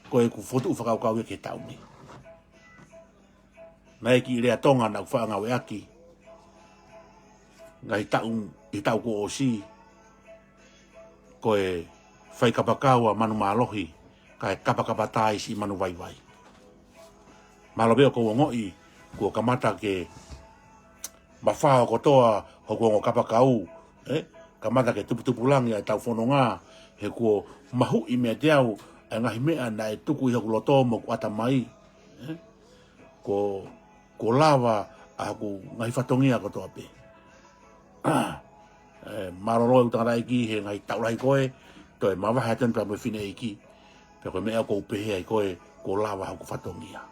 Ko ʻeku fokotuʻu fakakaukau ia ki he taʻu ni. Naʻe ʻi ai e kiʻi lea Tonga naʻa ku faʻa ngāueʻaki ngaahi taʻu, ʻi he taʻu kuo ʻosi, ko e fai kapakau ʻa manu mālohi, kae kapakapa tā ʻa e siʻi manu vaivai. Mālō pē ʻoku ou ongoʻi kuo kamata ke mafao kotoa hoku ongo kapakau, ē? Kamata ke tuputupulangi ʻa e tau fononga, he kuo mahuʻi meiate au ʻa e ngaahi meʻa naʻe tuku ʻi hoku loto mo hoku ʻatamai, ē? Kuo, kuo lava ʻa hoku ngaahi fatongia kotoa pē. Ē, mālōlō e ʻū tangataʻeiki he ngaahi taʻu lahi ko ē, toe mavahe atu pea mo e fineʻeiki. Pea ko e meʻa ʻoku ou pehē ai ko ē, kuo lava hoku fatongia.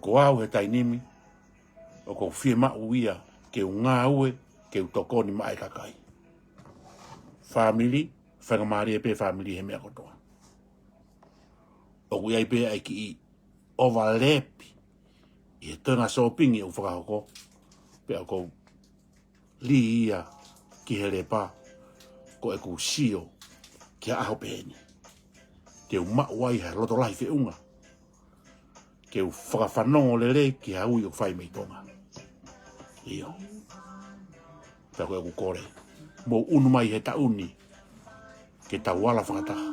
Ko au he taimi ni, ʻoku ou fiemaʻu ia ke u ngāue, ke u tokoni maʻa e kakai. Fāmili, faingamālie pē fāmili he meʻa kotoa. ʻOku ʻi ai pē ʻa e kiʻi overlap ʻi he toenga sōpingi ʻoku fakahoko, pea ʻoku ou lī ia ki he lepa, ko ʻeku sio ki ha ʻaho pehē ni. Te u maʻu ai ha loto lahi feʻunga ke u fakafanongo lelei ki ha ui ʻoku fai mei Tonga. ʻIo. Pea ko ʻeku kole, mou ʻunu mai he taʻu ni, ke tau ala fakataha.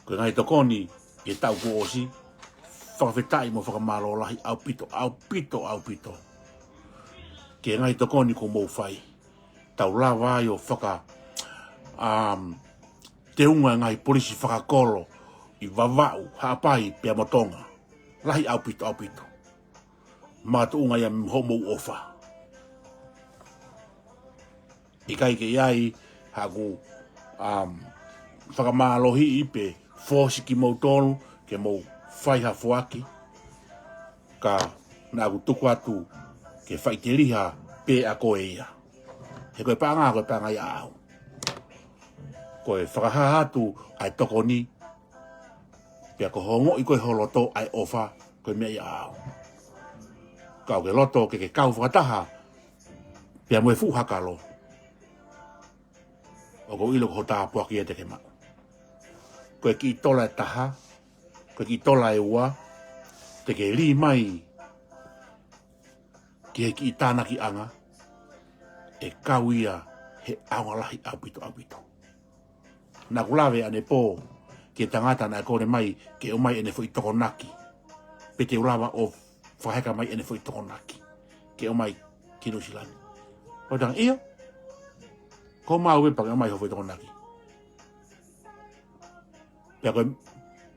Ko e ngaahi tokoni ʻi he taʻu kuo ʻosi, fakafetaʻi mo fakamālō lahi ʻaupito, ʻaupito, ʻaupito. Ki he ngaahi tokoni kuo mou fai, tau lava ai ʻo faka, um, teunga e ngaahi polisi fakakolo ʻi Vavaʻu, Haʻapai, pea mo Tonga. Lahi ʻaupito, ʻaupito. Makatuʻunga ia mo hoʻomou ʻofa. ʻIkai ke ʻi ai haʻaku, um, fakamālohiʻi pe fōsi kimoutolu ke mou fai ha foaki, ka naʻa ku tuku atu ke faʻiteliha pē ʻa koe ia. He ko e paʻanga, ko e paʻanga ia ʻaʻau. Ko e fakahā atu ʻa e tokoni, pea ko hoʻo ongoʻi ko ē ho loto ʻa e ʻofa, ko e meʻa ia ʻaʻau. Ka ʻoku ke loto ke ke kau fakataha pea mo e fuʻu hakalo, ʻoku ou ʻilo ko ho tāpuaki ia te ke maʻu. Ko e kiʻi tola ʻe taha, ko e kiʻi tola ʻe ua, te ke lī mai ki he kiʻi tānakiʻanga, ʻe kau ia he ʻaonga lahi ʻaupito, ʻaupito. Naʻa ku lave ʻanepō ki he tangata naʻe kole mai ke ʻomai ʻene foʻi tokonaki, pe te u lava ʻo fakaheka mai ʻene foʻi tokonaki ke ʻomai ki Nuʻu Sila ni. ʻO tanga, ʻio, ko mau ē pea ke ʻomai ho foʻi tokonaki. Pea ko e,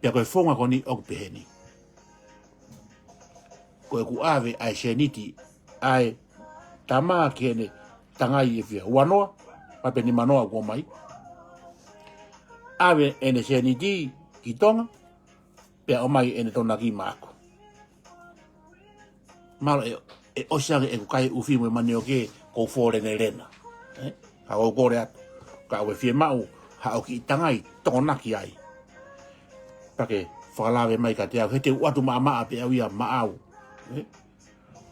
pea ko e founga ko eni ʻoku pehē ni. Ko ʻeku ʻave ʻa e sēniti ʻa e tama ki heʻene tangai ʻe fiha, uanoa, mai pe nimanoa ʻoku ʻomai. ʻAve ʻene sēniti ki Tonga, pea ʻomai ʻene tokonaki maʻaku. Mālō ē, ʻe ʻosi ange ʻeku kai ʻufi mo e manioke, kou fō lena lena. Ē? Ka ʻoku ou kole atu, ka ʻoku ke fiemaʻu haʻo kiʻi tangai tokonaki ai, pea ke fakalave mai kiate au, he te u ʻoatu maʻamaʻa pē au ia maʻau. Ē?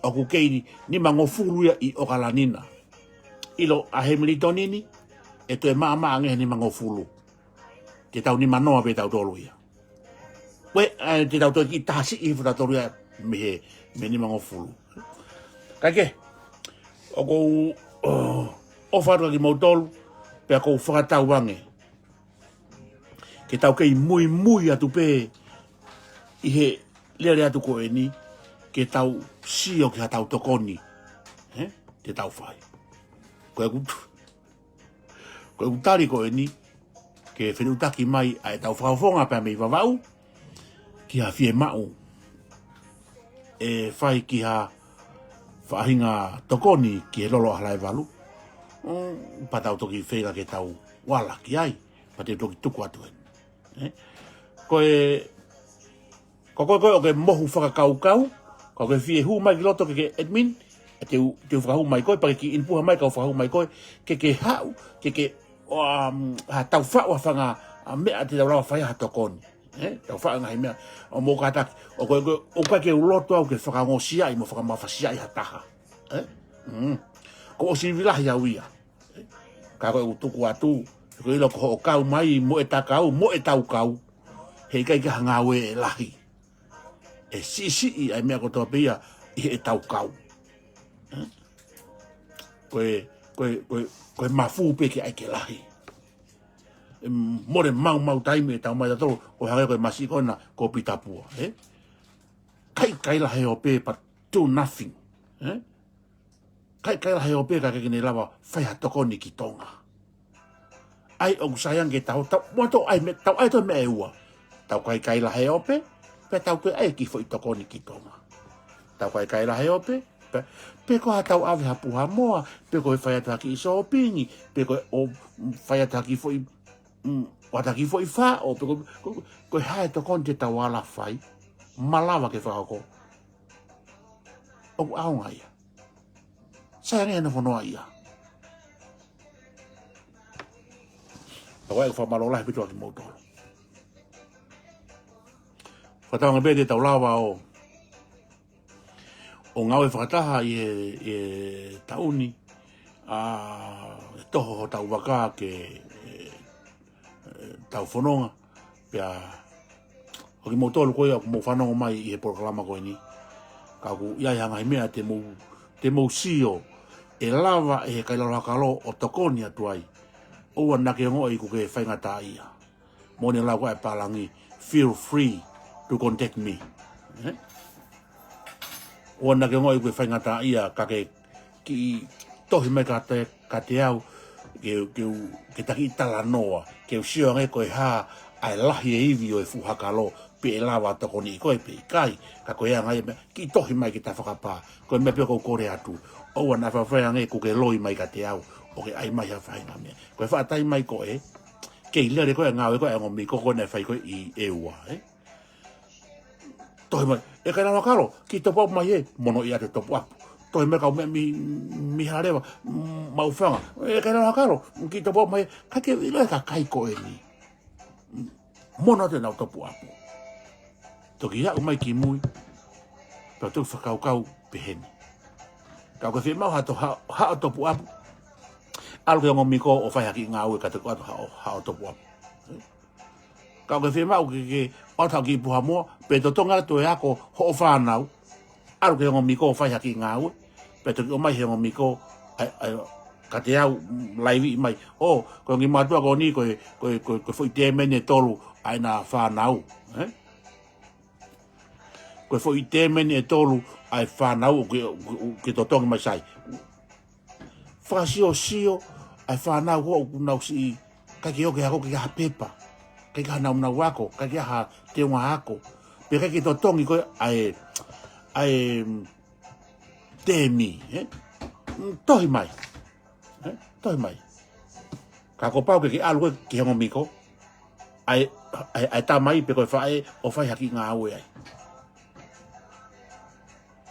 ʻOku kei nimangofulu ia ʻi ʻOkalani na. ʻIlo ʻa Hemilitoni ni, ʻe toe maʻamaʻa ange he nimangofulu. Te tau nimanoa pē tautolu ia. Pea, ē, te tau toe kiʻi taha siʻi hifo tautolu ia mei he, mei he nimangofulu. Kae kehe, ʻoku ou, ʻo, ʻofa atu kia kimoutolu, pea ʻoku ou fakatauange ke tau kei muimui atu pē ʻi he lele atu ko eni, ke tau sio ki haʻatau tokoni, ē, te tau fai. Ko ʻeku, ko ʻeku tali ko eni, ke fetuʻutaki mai ʻa ʻetau fakafofonga pea mei Vavaʻu, ki ha fiemaʻu ʻe fai ki ha faʻahinga tokoni ki he lolo ʻa Halaevalu. Mm, pea tau toki feinga ke tau ala ki ai, pea te u toki tuku atu heni. Eh? Ko e, ko koe ko ē ʻoku ke mohu fakakaukau, ka ʻoku ke fie hū mai ki loto ke ke admin, ʻe te u, te u fakahū mai koe, pea ke kiʻi inpuha mai ka u fakahū mai koe, ke ke haʻu, ke ke, um, ha tau faʻu ha fanga, ʻa meʻa te tau lava fai ha tokoni. Eh? Tau faʻu ngaahi meʻa, ʻo mou kātaki, ʻoku, ʻoku, ʻoku ʻikai ke u loto au ke fakaongosiaʻi mo fakamafasiaʻi ha taha. Eh? Mm. Kuo ʻosi uilahi au ia. Ka ko e ʻutuku atu, ko e ʻilo ko hoʻo kau mai, mo ʻeta kau, mo ʻetau kau. He ʻikai ke hanga ʻe lahi. ʻE siʻisiʻi ʻa e meʻa kotoa pē ia ʻi heʻetau kau. Eh? Ko e, ko e, ko e, ko e mafu pē ke ʻai ke lahi. ʻE mole maumau taimi ʻe tau mai tautolu, ʻo hangē ko e masiʻi ko ena ko Pitapua, eh? Kai, kai lahi ʻo pē, but do nothing, eh? Kai, kai lahi ʻo pē ka ke ne lava fai ha tokoni ki Tonga. ʻAi ʻoku sai ange ke tau, tau, mo tau ʻai me, tau ʻai tau meʻa ʻe ua. Tau kai, kai lahi ʻo pē, pea tau ke ʻai kiʻi foʻi tokoni ki Tonga. Tau kai, kai lahi ʻo pē, pe, pe ko ha tau ʻave ha puha moa, pe ko e fai atu ha kiʻi sōpingi, pe ko e ʻo fai atu ha kiʻi foʻi, mm, ʻo atu ha kiʻi foʻi faʻo, pe ko, ko, ko e hā e tokoni te tau ala fai, malava ke fakahoko. ʻOku ʻaonga ia. Sai ange ʻena fonoa ia. Ka ko e fakamālō lahi ʻaupito kiate kimoutolu. Fakatauange pē te tau lava ʻo, ʻo ngāue fakataha ʻi he, ʻi he taʻu ni, ʻa, ʻe toho hotau vaka ke, ʻe, ʻe, tau fononga, pea ʻo kimoutolu ko ia ʻoku mou fanongo mai ʻi he polokalama ko eni. Ka ʻoku ʻi ai ha ngaahi meʻa te mou, te mou sio, ʻe lava ʻe he kai lalo hakalo ʻo tokoni atu ai. ʻOua naʻa ke ongoʻi ʻoku ke faingataʻaʻia. Mo ʻene lau ko ē ʻa e pālangi, feel free to contact me. Eh? ʻOua naʻa ke ongoʻi ʻoku ke faingataʻaʻia ka ke kiʻi tohi mai kiate, kiate au, ke, ke, ke ta kiʻi talanoa, ke u sio ange ko e hā ʻa e lahi e ivi ʻo e fuʻu hakalo, pe ʻe lava tokoniʻi koe pe ʻikai, ka ko e anga ia e meʻa, kiʻi tohi mai ke ta fakapā, ko e meʻa pē ʻoku ou kole atu, ʻoua naʻa faifai ange ʻoku ke loi mai kiate au, ʻo ke ʻai mai ha faʻahinga meʻa. Ko e faʻa taimi mai ko ē, kei lele ko ē ngāue ko ē ʻa e ongo miko ko ē naʻe fai ko ē ʻi ʻEua, eh? Tohi mai, ʻe kai lalo hakalo, kiʻi topuapu mai ē, mono ia te topuapu. Tohi mai kau meʻa mei, mei Haleva, mau fanga, ʻe kai lalo hakalo, kiʻi topuapu mai ē, ka ke ʻilo e kakai ko eni. Mono atu ʻenau topuapu. Toki aʻu mai ki mui, pea toki fakakaukau pehē ni. Ka ʻoku ke fiemaʻu haʻo to-, ha-, haʻo topuapu. ʻAlu ki he ongo miko ʻo fai ha kiʻi ngāue ka toki ʻoatu haʻo, haʻo topuapu. Ka ʻoku ke fiemaʻu ke, ke ʻoatu ha kiʻi puha moa, pe totongi atu e ako hoʻo fānau. ʻAlu ki he ongo miko ʻo fai ha kiʻi ngāue, pea toki ʻomai he ongo miko, ʻai, ʻai, kiate au, laiviʻi mai. ʻŌ, ko e ongo mātuʻa ko eni, ko e, ko e, ko e, ko e foʻi tēmeni ʻe tolu ʻa ʻena fānau, eh? Ko e foʻi tēmeni ʻe tolu ʻa e fānau ʻoku ke, ʻoku, ʻoku ke totongi mai sai. Fakasiosio ʻa e fānau ko ē ʻoku nau siʻi, ʻikai ke ʻoku ke ako ki ha pepa, ʻikai ke ha nāunau ako, ʻikai ke ha teunga ako. Pea ʻikai ke totongi ko ē ʻa e, ʻa e, mm, tēmi, eh? Mm, tohi mai. Eh? Tohi mai. Ka kuo pau ke ke ʻalu ko ē ki he ongo miko, ʻai, ʻai, ʻai tamai pe ko e faʻē ʻo fai ha kiʻi ngāue ai.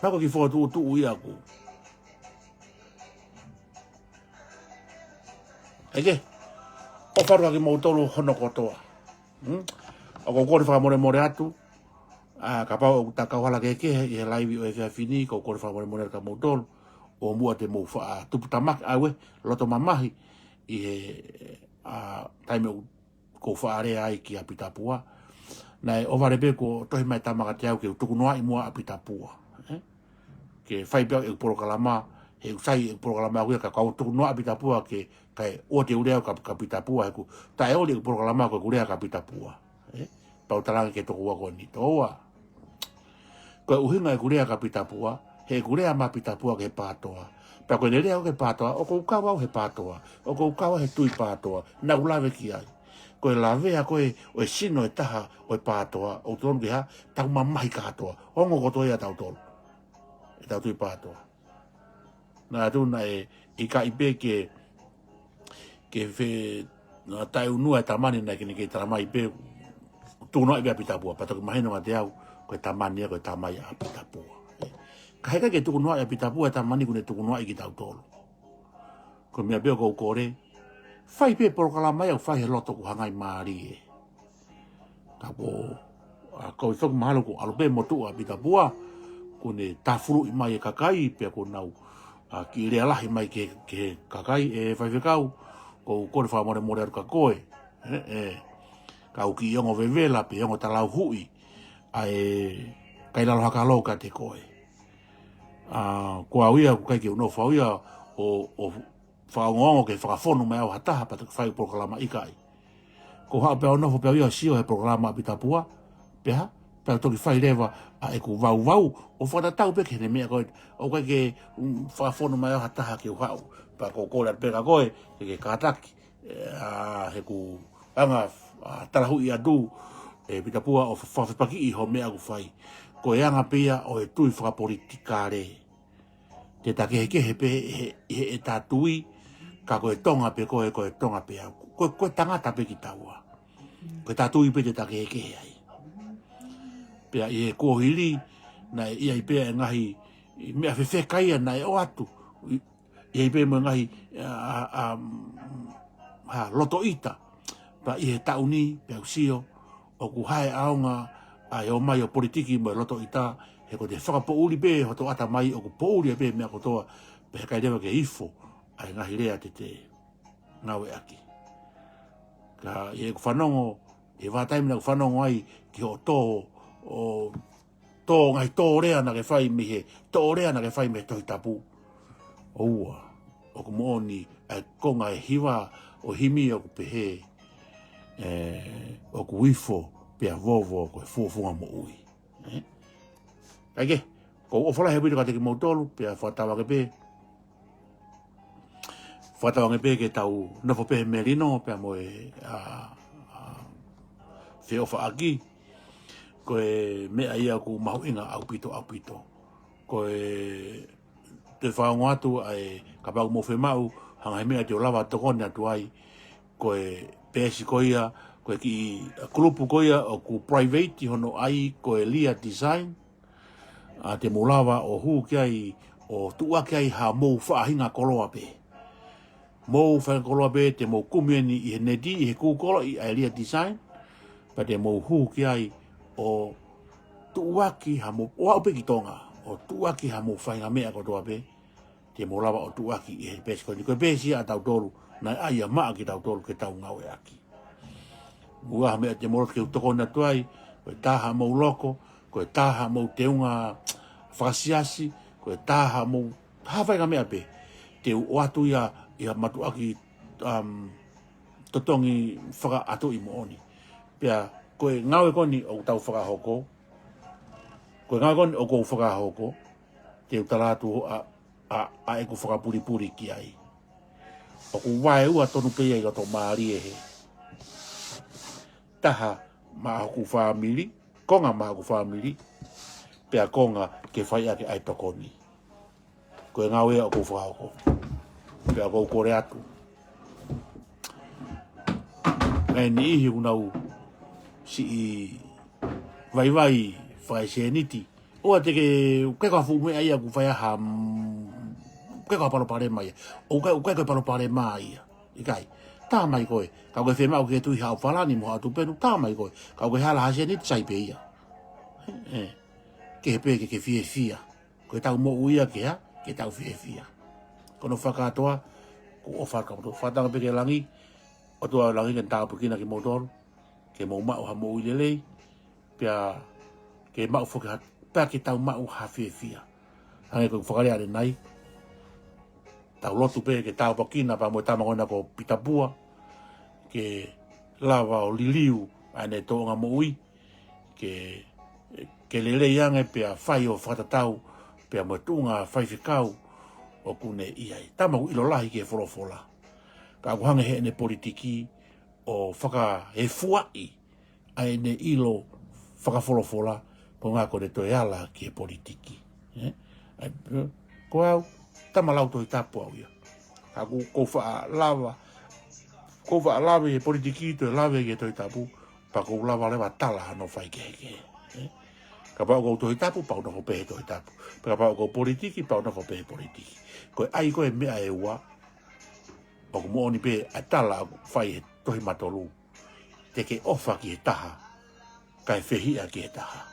Pea ko e kiʻi fokotuʻutuʻu ia ʻoku. ʻEke, ʻofa atu kiate kimoutolu hono kotoa. Hmm? ʻOku ou kole fakamolemole atu, ʻa, kapau ʻoku ta kauhala kehekehe ʻi he laivi ʻo e efiafi ni, ʻoku ou kole fakamolemole atu kiate kimoutolu, ʻo muʻa te mou faʻa tuputamaki ʻave, loto mamahi, ʻi he, ʻa, taimi ʻoku ʻoku ou faʻa lea ai kia Pitapua. Naʻe ʻohovale pē kuo tohi mai e tama kiate au ke u tukunoaʻi muʻa ʻa Pitapua. Eh? Ke fai pē au ʻeku polokalama, he ʻoku sai ʻeku polokalama ko ia ka kau tukunoaʻi ʻa Pitapua ke, kae ʻoua te u lea au kia, kia Pitapua, he ʻoku taʻeoli ʻeku polokalama ko ʻeku lea kia Pitapua. Eh? Pea u talaange ki he tokoua ko eni, tokoua. Ko e ʻuhinga ʻeku lea kia Pitapua, he ʻeku lea maʻa Pitapua ki he pātoa. Pea ko ʻene lea ki he pātoa, ʻoku ou kau au he pātoa. ʻOku ou kau au he tui pātoa. Naʻa ku lave ki ai. Ko e lavea ko ē ʻo e sino ʻe taha ʻo e pātoa, ʻoku totonu ke hā, tau mamahi kātoa. Ongo kotoa ia ʻa tautolu. ʻEtau tui pātoa. Naʻe ʻatu naʻe ʻikai pē ke, ke fe, na taʻeʻunua e tamani naʻe kene kei tala mai pē, tukunoaʻi pē ʻa Pitapua, pea toki mahino kiate au, ko e tamani ia, ko e tamai ʻa Pitapua. Ka heʻikai ke tukunoaʻi ʻa Pitapua e tamani kuo ne tukunoaʻi kitautolu. Ko e meʻa pē ʻoku ou kole, fai pē polokalama ia ʻoku fai he loto ʻoku hangai mālie. Ka ko, ʻa, ko e foki mahalo ko ʻalu pē motuʻa ʻa Pitapua, kuo ne tafuluʻi mai e kakai, pea kuo nau, ʻa, kiʻi lea lahi mai ki he, ki he kakai, ʻe faifekau, ʻoku ou kole fakamolemole atu kia koe, ē, ē. Ka ʻoku kiʻi ongo vevela, pe ongo talauhuʻi, ʻa e kai lalo haka lou kiate koe. ʻA, ko au ia, ʻoku ʻikai ke u nofo au ia, ʻo, ʻo fakaongoongo ke fakafonu mai au ha taha pea toki fai polokalama, ʻikai. Ko haʻu pē au ʻo nofo pē au ia ʻo sio he polokalama ʻa Pitapua, pea, pea toki fai leva ʻa ʻeku vauvau, ʻo fakatatau pē ki heʻene meʻa ko ē, ʻoku ʻikai ke, um, fakafonu mai au ha taha ke u haʻu, pea ʻoku ou kole atu pē kia koe, ke ke kātaki, ʻe, ʻa, heʻeku anga, ʻa, talahuʻi atu, ʻe Pitapua ʻo fa-, fakafepakiʻi hoʻo meʻa ʻoku fai. Ko e anga pē ia ʻo e tui fakapolitikale. Te ta kehekehe pē he, he, he ʻeta tui, ka ko e Tonga pē koe, ko e Tonga pē au. Ko, ko e tangata pē kitaua. Ko ʻeta tui pē te ta kehekehe ai. Pea ʻi he kuohili, naʻe ʻi ai pē e ngaahi meʻa fefeka ia naʻe ʻoatu. ʻI, ʻi ai pē mo e ngaahi, ʻa, ʻa, ʻa, ha, loto ʻita. Pea ʻi he taʻu ni, pea u sio, ʻoku haʻu e ʻaonga ʻa e ōmai ʻo politiki mo e loto ʻita, he ko ʻete fakapoʻuli pē hoto ʻatamai ʻoku poʻuli ai pē meʻa kotoa, pea heʻikai leva ke ifo ʻa e ngaahi lea te te ngāueʻaki. Ka ʻi heʻeku fanongo, ʻi he vahaʻa taimi naʻá ku fanongo ai ki hoʻo tō, ʻo tō ngaahi tō lea naʻá ke fai mei he, tō lea naʻá ke fai mei he Tohi Tapu. ʻOua, ʻoku moʻoni ʻa e konga ʻe hiva ʻo e himi ʻoku pehē, ē, ʻoku ifo pea vovo ko e fuafuanga moʻui. Ē? Kae kehe, ʻoku ou ʻofa lahi ʻaupito kiate kimoutolu, pea fakatauange pē, fakatauange pē ke tau nofo pē he melino, pea mo e, ʻa, ʻa, feʻofaʻaki, ko e meʻa ia ʻoku mahuʻinga ʻaupito, ʻaupito. Ko e, te u fakaongo atu ʻa e, kapau ʻoku mou fiemaʻu ha ngaahi meʻa te u lava tokoni atu ai, ko e peesi ko ia, ko e kiʻi kulupu ko ia ʻoku private hono ʻai ko e Lia Design, ʻa, te mou lava ʻo hū ki ai ʻo tuʻuaki ai hamou faʻahinga koloa pē. Mou faʻahinga koloa pē te mou kumi eni ʻi he neti, ʻi he Google, ʻi ʻa e Lia Design, pea te mou hū ki ai ʻo tuʻuaki hamou, ʻo aʻu pē ki Tonga, ʻo tuʻuaki hamou faʻahinga meʻa kotoa pē, te mou lava ʻo tuʻuaki ʻi he peesi ko eni. Ko e peesi ia ʻatautolu, naʻe ʻai ia maʻa kitautolu ke tau ngāueʻaki. Mou ʻai ha meʻa te mou loto ke u tokoni atu ai, ko e tā hamou loko, ko e tā hamou teunga fakasiasi, ko e tā hamou, ha faʻahinga meʻa pē, te u ʻoatu ia, ʻi ha mātuʻaki, um, totongi fakaʻatuʻi moʻoni. Pea, ko e ngāue ko eni ʻoku tau fakahoko, ko e ngāue ko eni ʻoku ou fakahoko, te u tala atu ʻa, ʻa, ʻa ʻeku fakapulipuli ki ai. ʻOku vaeua tonu pē ia ʻi loto mālie he. Taha maʻa hoku fāmili, konga maʻa hoku fāmili, pea konga ke fai ʻaki ʻa e tokoni. Ko e ngāue ia ʻoku ou fakahoko. Pea ʻoku ou kole atu. Ngaahi niʻihi ʻoku nau siʻi vaivai fai sēniti. ʻOua te ke, ʻikai ko ha fuʻu meʻa ia ʻoku fai ai ha, mm, ʻikai ko ha palopalema ia. ʻOku ʻikai, ʻoku ʻikai ko e palopalema ia. ʻIkai. Tā mai koe. Ka ʻoku ke fiemaʻu ke tui haʻo falani mo haʻo tupenu, tā mai koe. Ka ʻoku ke hala ha sēniti, sai pē ia. Ē, ē. Kehe pē ke ke fiefia. Ko ʻetau moʻui ia ke hā, ke tau fiefia. Ko hono fakakātoa, ʻoku ou ʻofa atu kia kimoutolu, fakatauange pē ki he langi, ʻOtua ʻo langi ke ne tāpuekina kimoutolu, ke mou maʻu ha moʻui lelei, pea ke maʻu foki ha, pea ke tau maʻu ha fiefia. Hangē ko ʻeku fakalea ʻanenai, tau lotu pē ke tāpuekina pea mo e tama ko ena ko Pitapua, ke lava ʻo liliu ʻa ʻene tōʻonga moʻui, ke, ke lelei ange pea fai ʻo fakatatau pea mo e tuʻunga faifekau ʻoku ne ʻi ai. Tama ʻoku ʻilo lahi ki he folofola. Ka ʻoku hangē heʻene politiki ʻo fakaefuaʻi ʻa ʻene ʻilo fakafolofola, ko e ʻuhinga ko ʻene toe ala ki he politiki. Ē? ʻAi, ko au, tama lau Tohi Tapu au ia. Ka ʻoku ou faʻa lava, ʻoku ou faʻa lave he politiki toe lave ki he Tohi Tapu, pea ʻoku ou lava leva tala hano faikehekehe. Ē? Kapau ʻoku ou Tohi Tapu, pea u nofo pē he Tohi Tapu. Pea kapau ʻoku ou politiki, pea u nofo pē he politiki. Ko e ʻai ko ē meʻa ʻe ua, ʻoku moʻoni pē ʻa e tala ʻoku fai he Tohi Matolu. Te ke ʻofa ki he taha, kae fehiʻa ki he taha.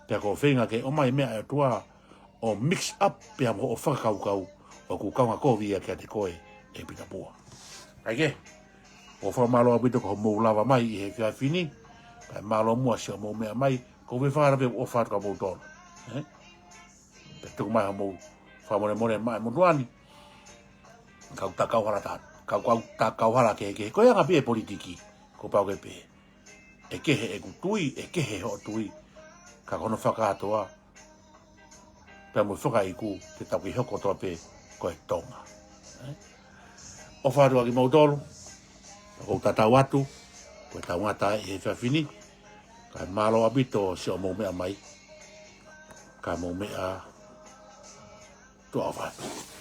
Pea ko e feinga ke ʻomai meʻa ʻa e ʻOtua ʻo mix up pea mo hoʻo fakakaukau, ʻoku kaunga kovi ia kiate koe ʻe Pita Pua. ʻAi ke, ʻoku ou fakamālō ʻaupito ko hoʻomou lava mai ʻi he efiafi ni, kae mālō muʻa siʻomou meʻa mai, ʻoku ou fie fakahā pē ʻofa atu kia moutolu. Ē? Pea tuku mai hoʻomou fakamolemole maʻa e motuʻa ni, kau tā kauhala tā, kau, kau tā kauhala kehekehe, ko e anga pē ʻo e politiki, kuo pau ke pehē. ʻE kehe ʻeku tui, ʻe kehe hoʻo tui, ka ko hono fakakātoa, pea mo e fakaiku, te tau kei hoko kotoa pē ko e Tonga. Ē? ʻOfa atu kia moutolu, ʻoku ou tatau atu, ko e tau ngata ʻi he efiafi ni, kae mālō ʻaupito siʻomou meʻa mai, kae mou meʻa, tuʻa ʻofa atu.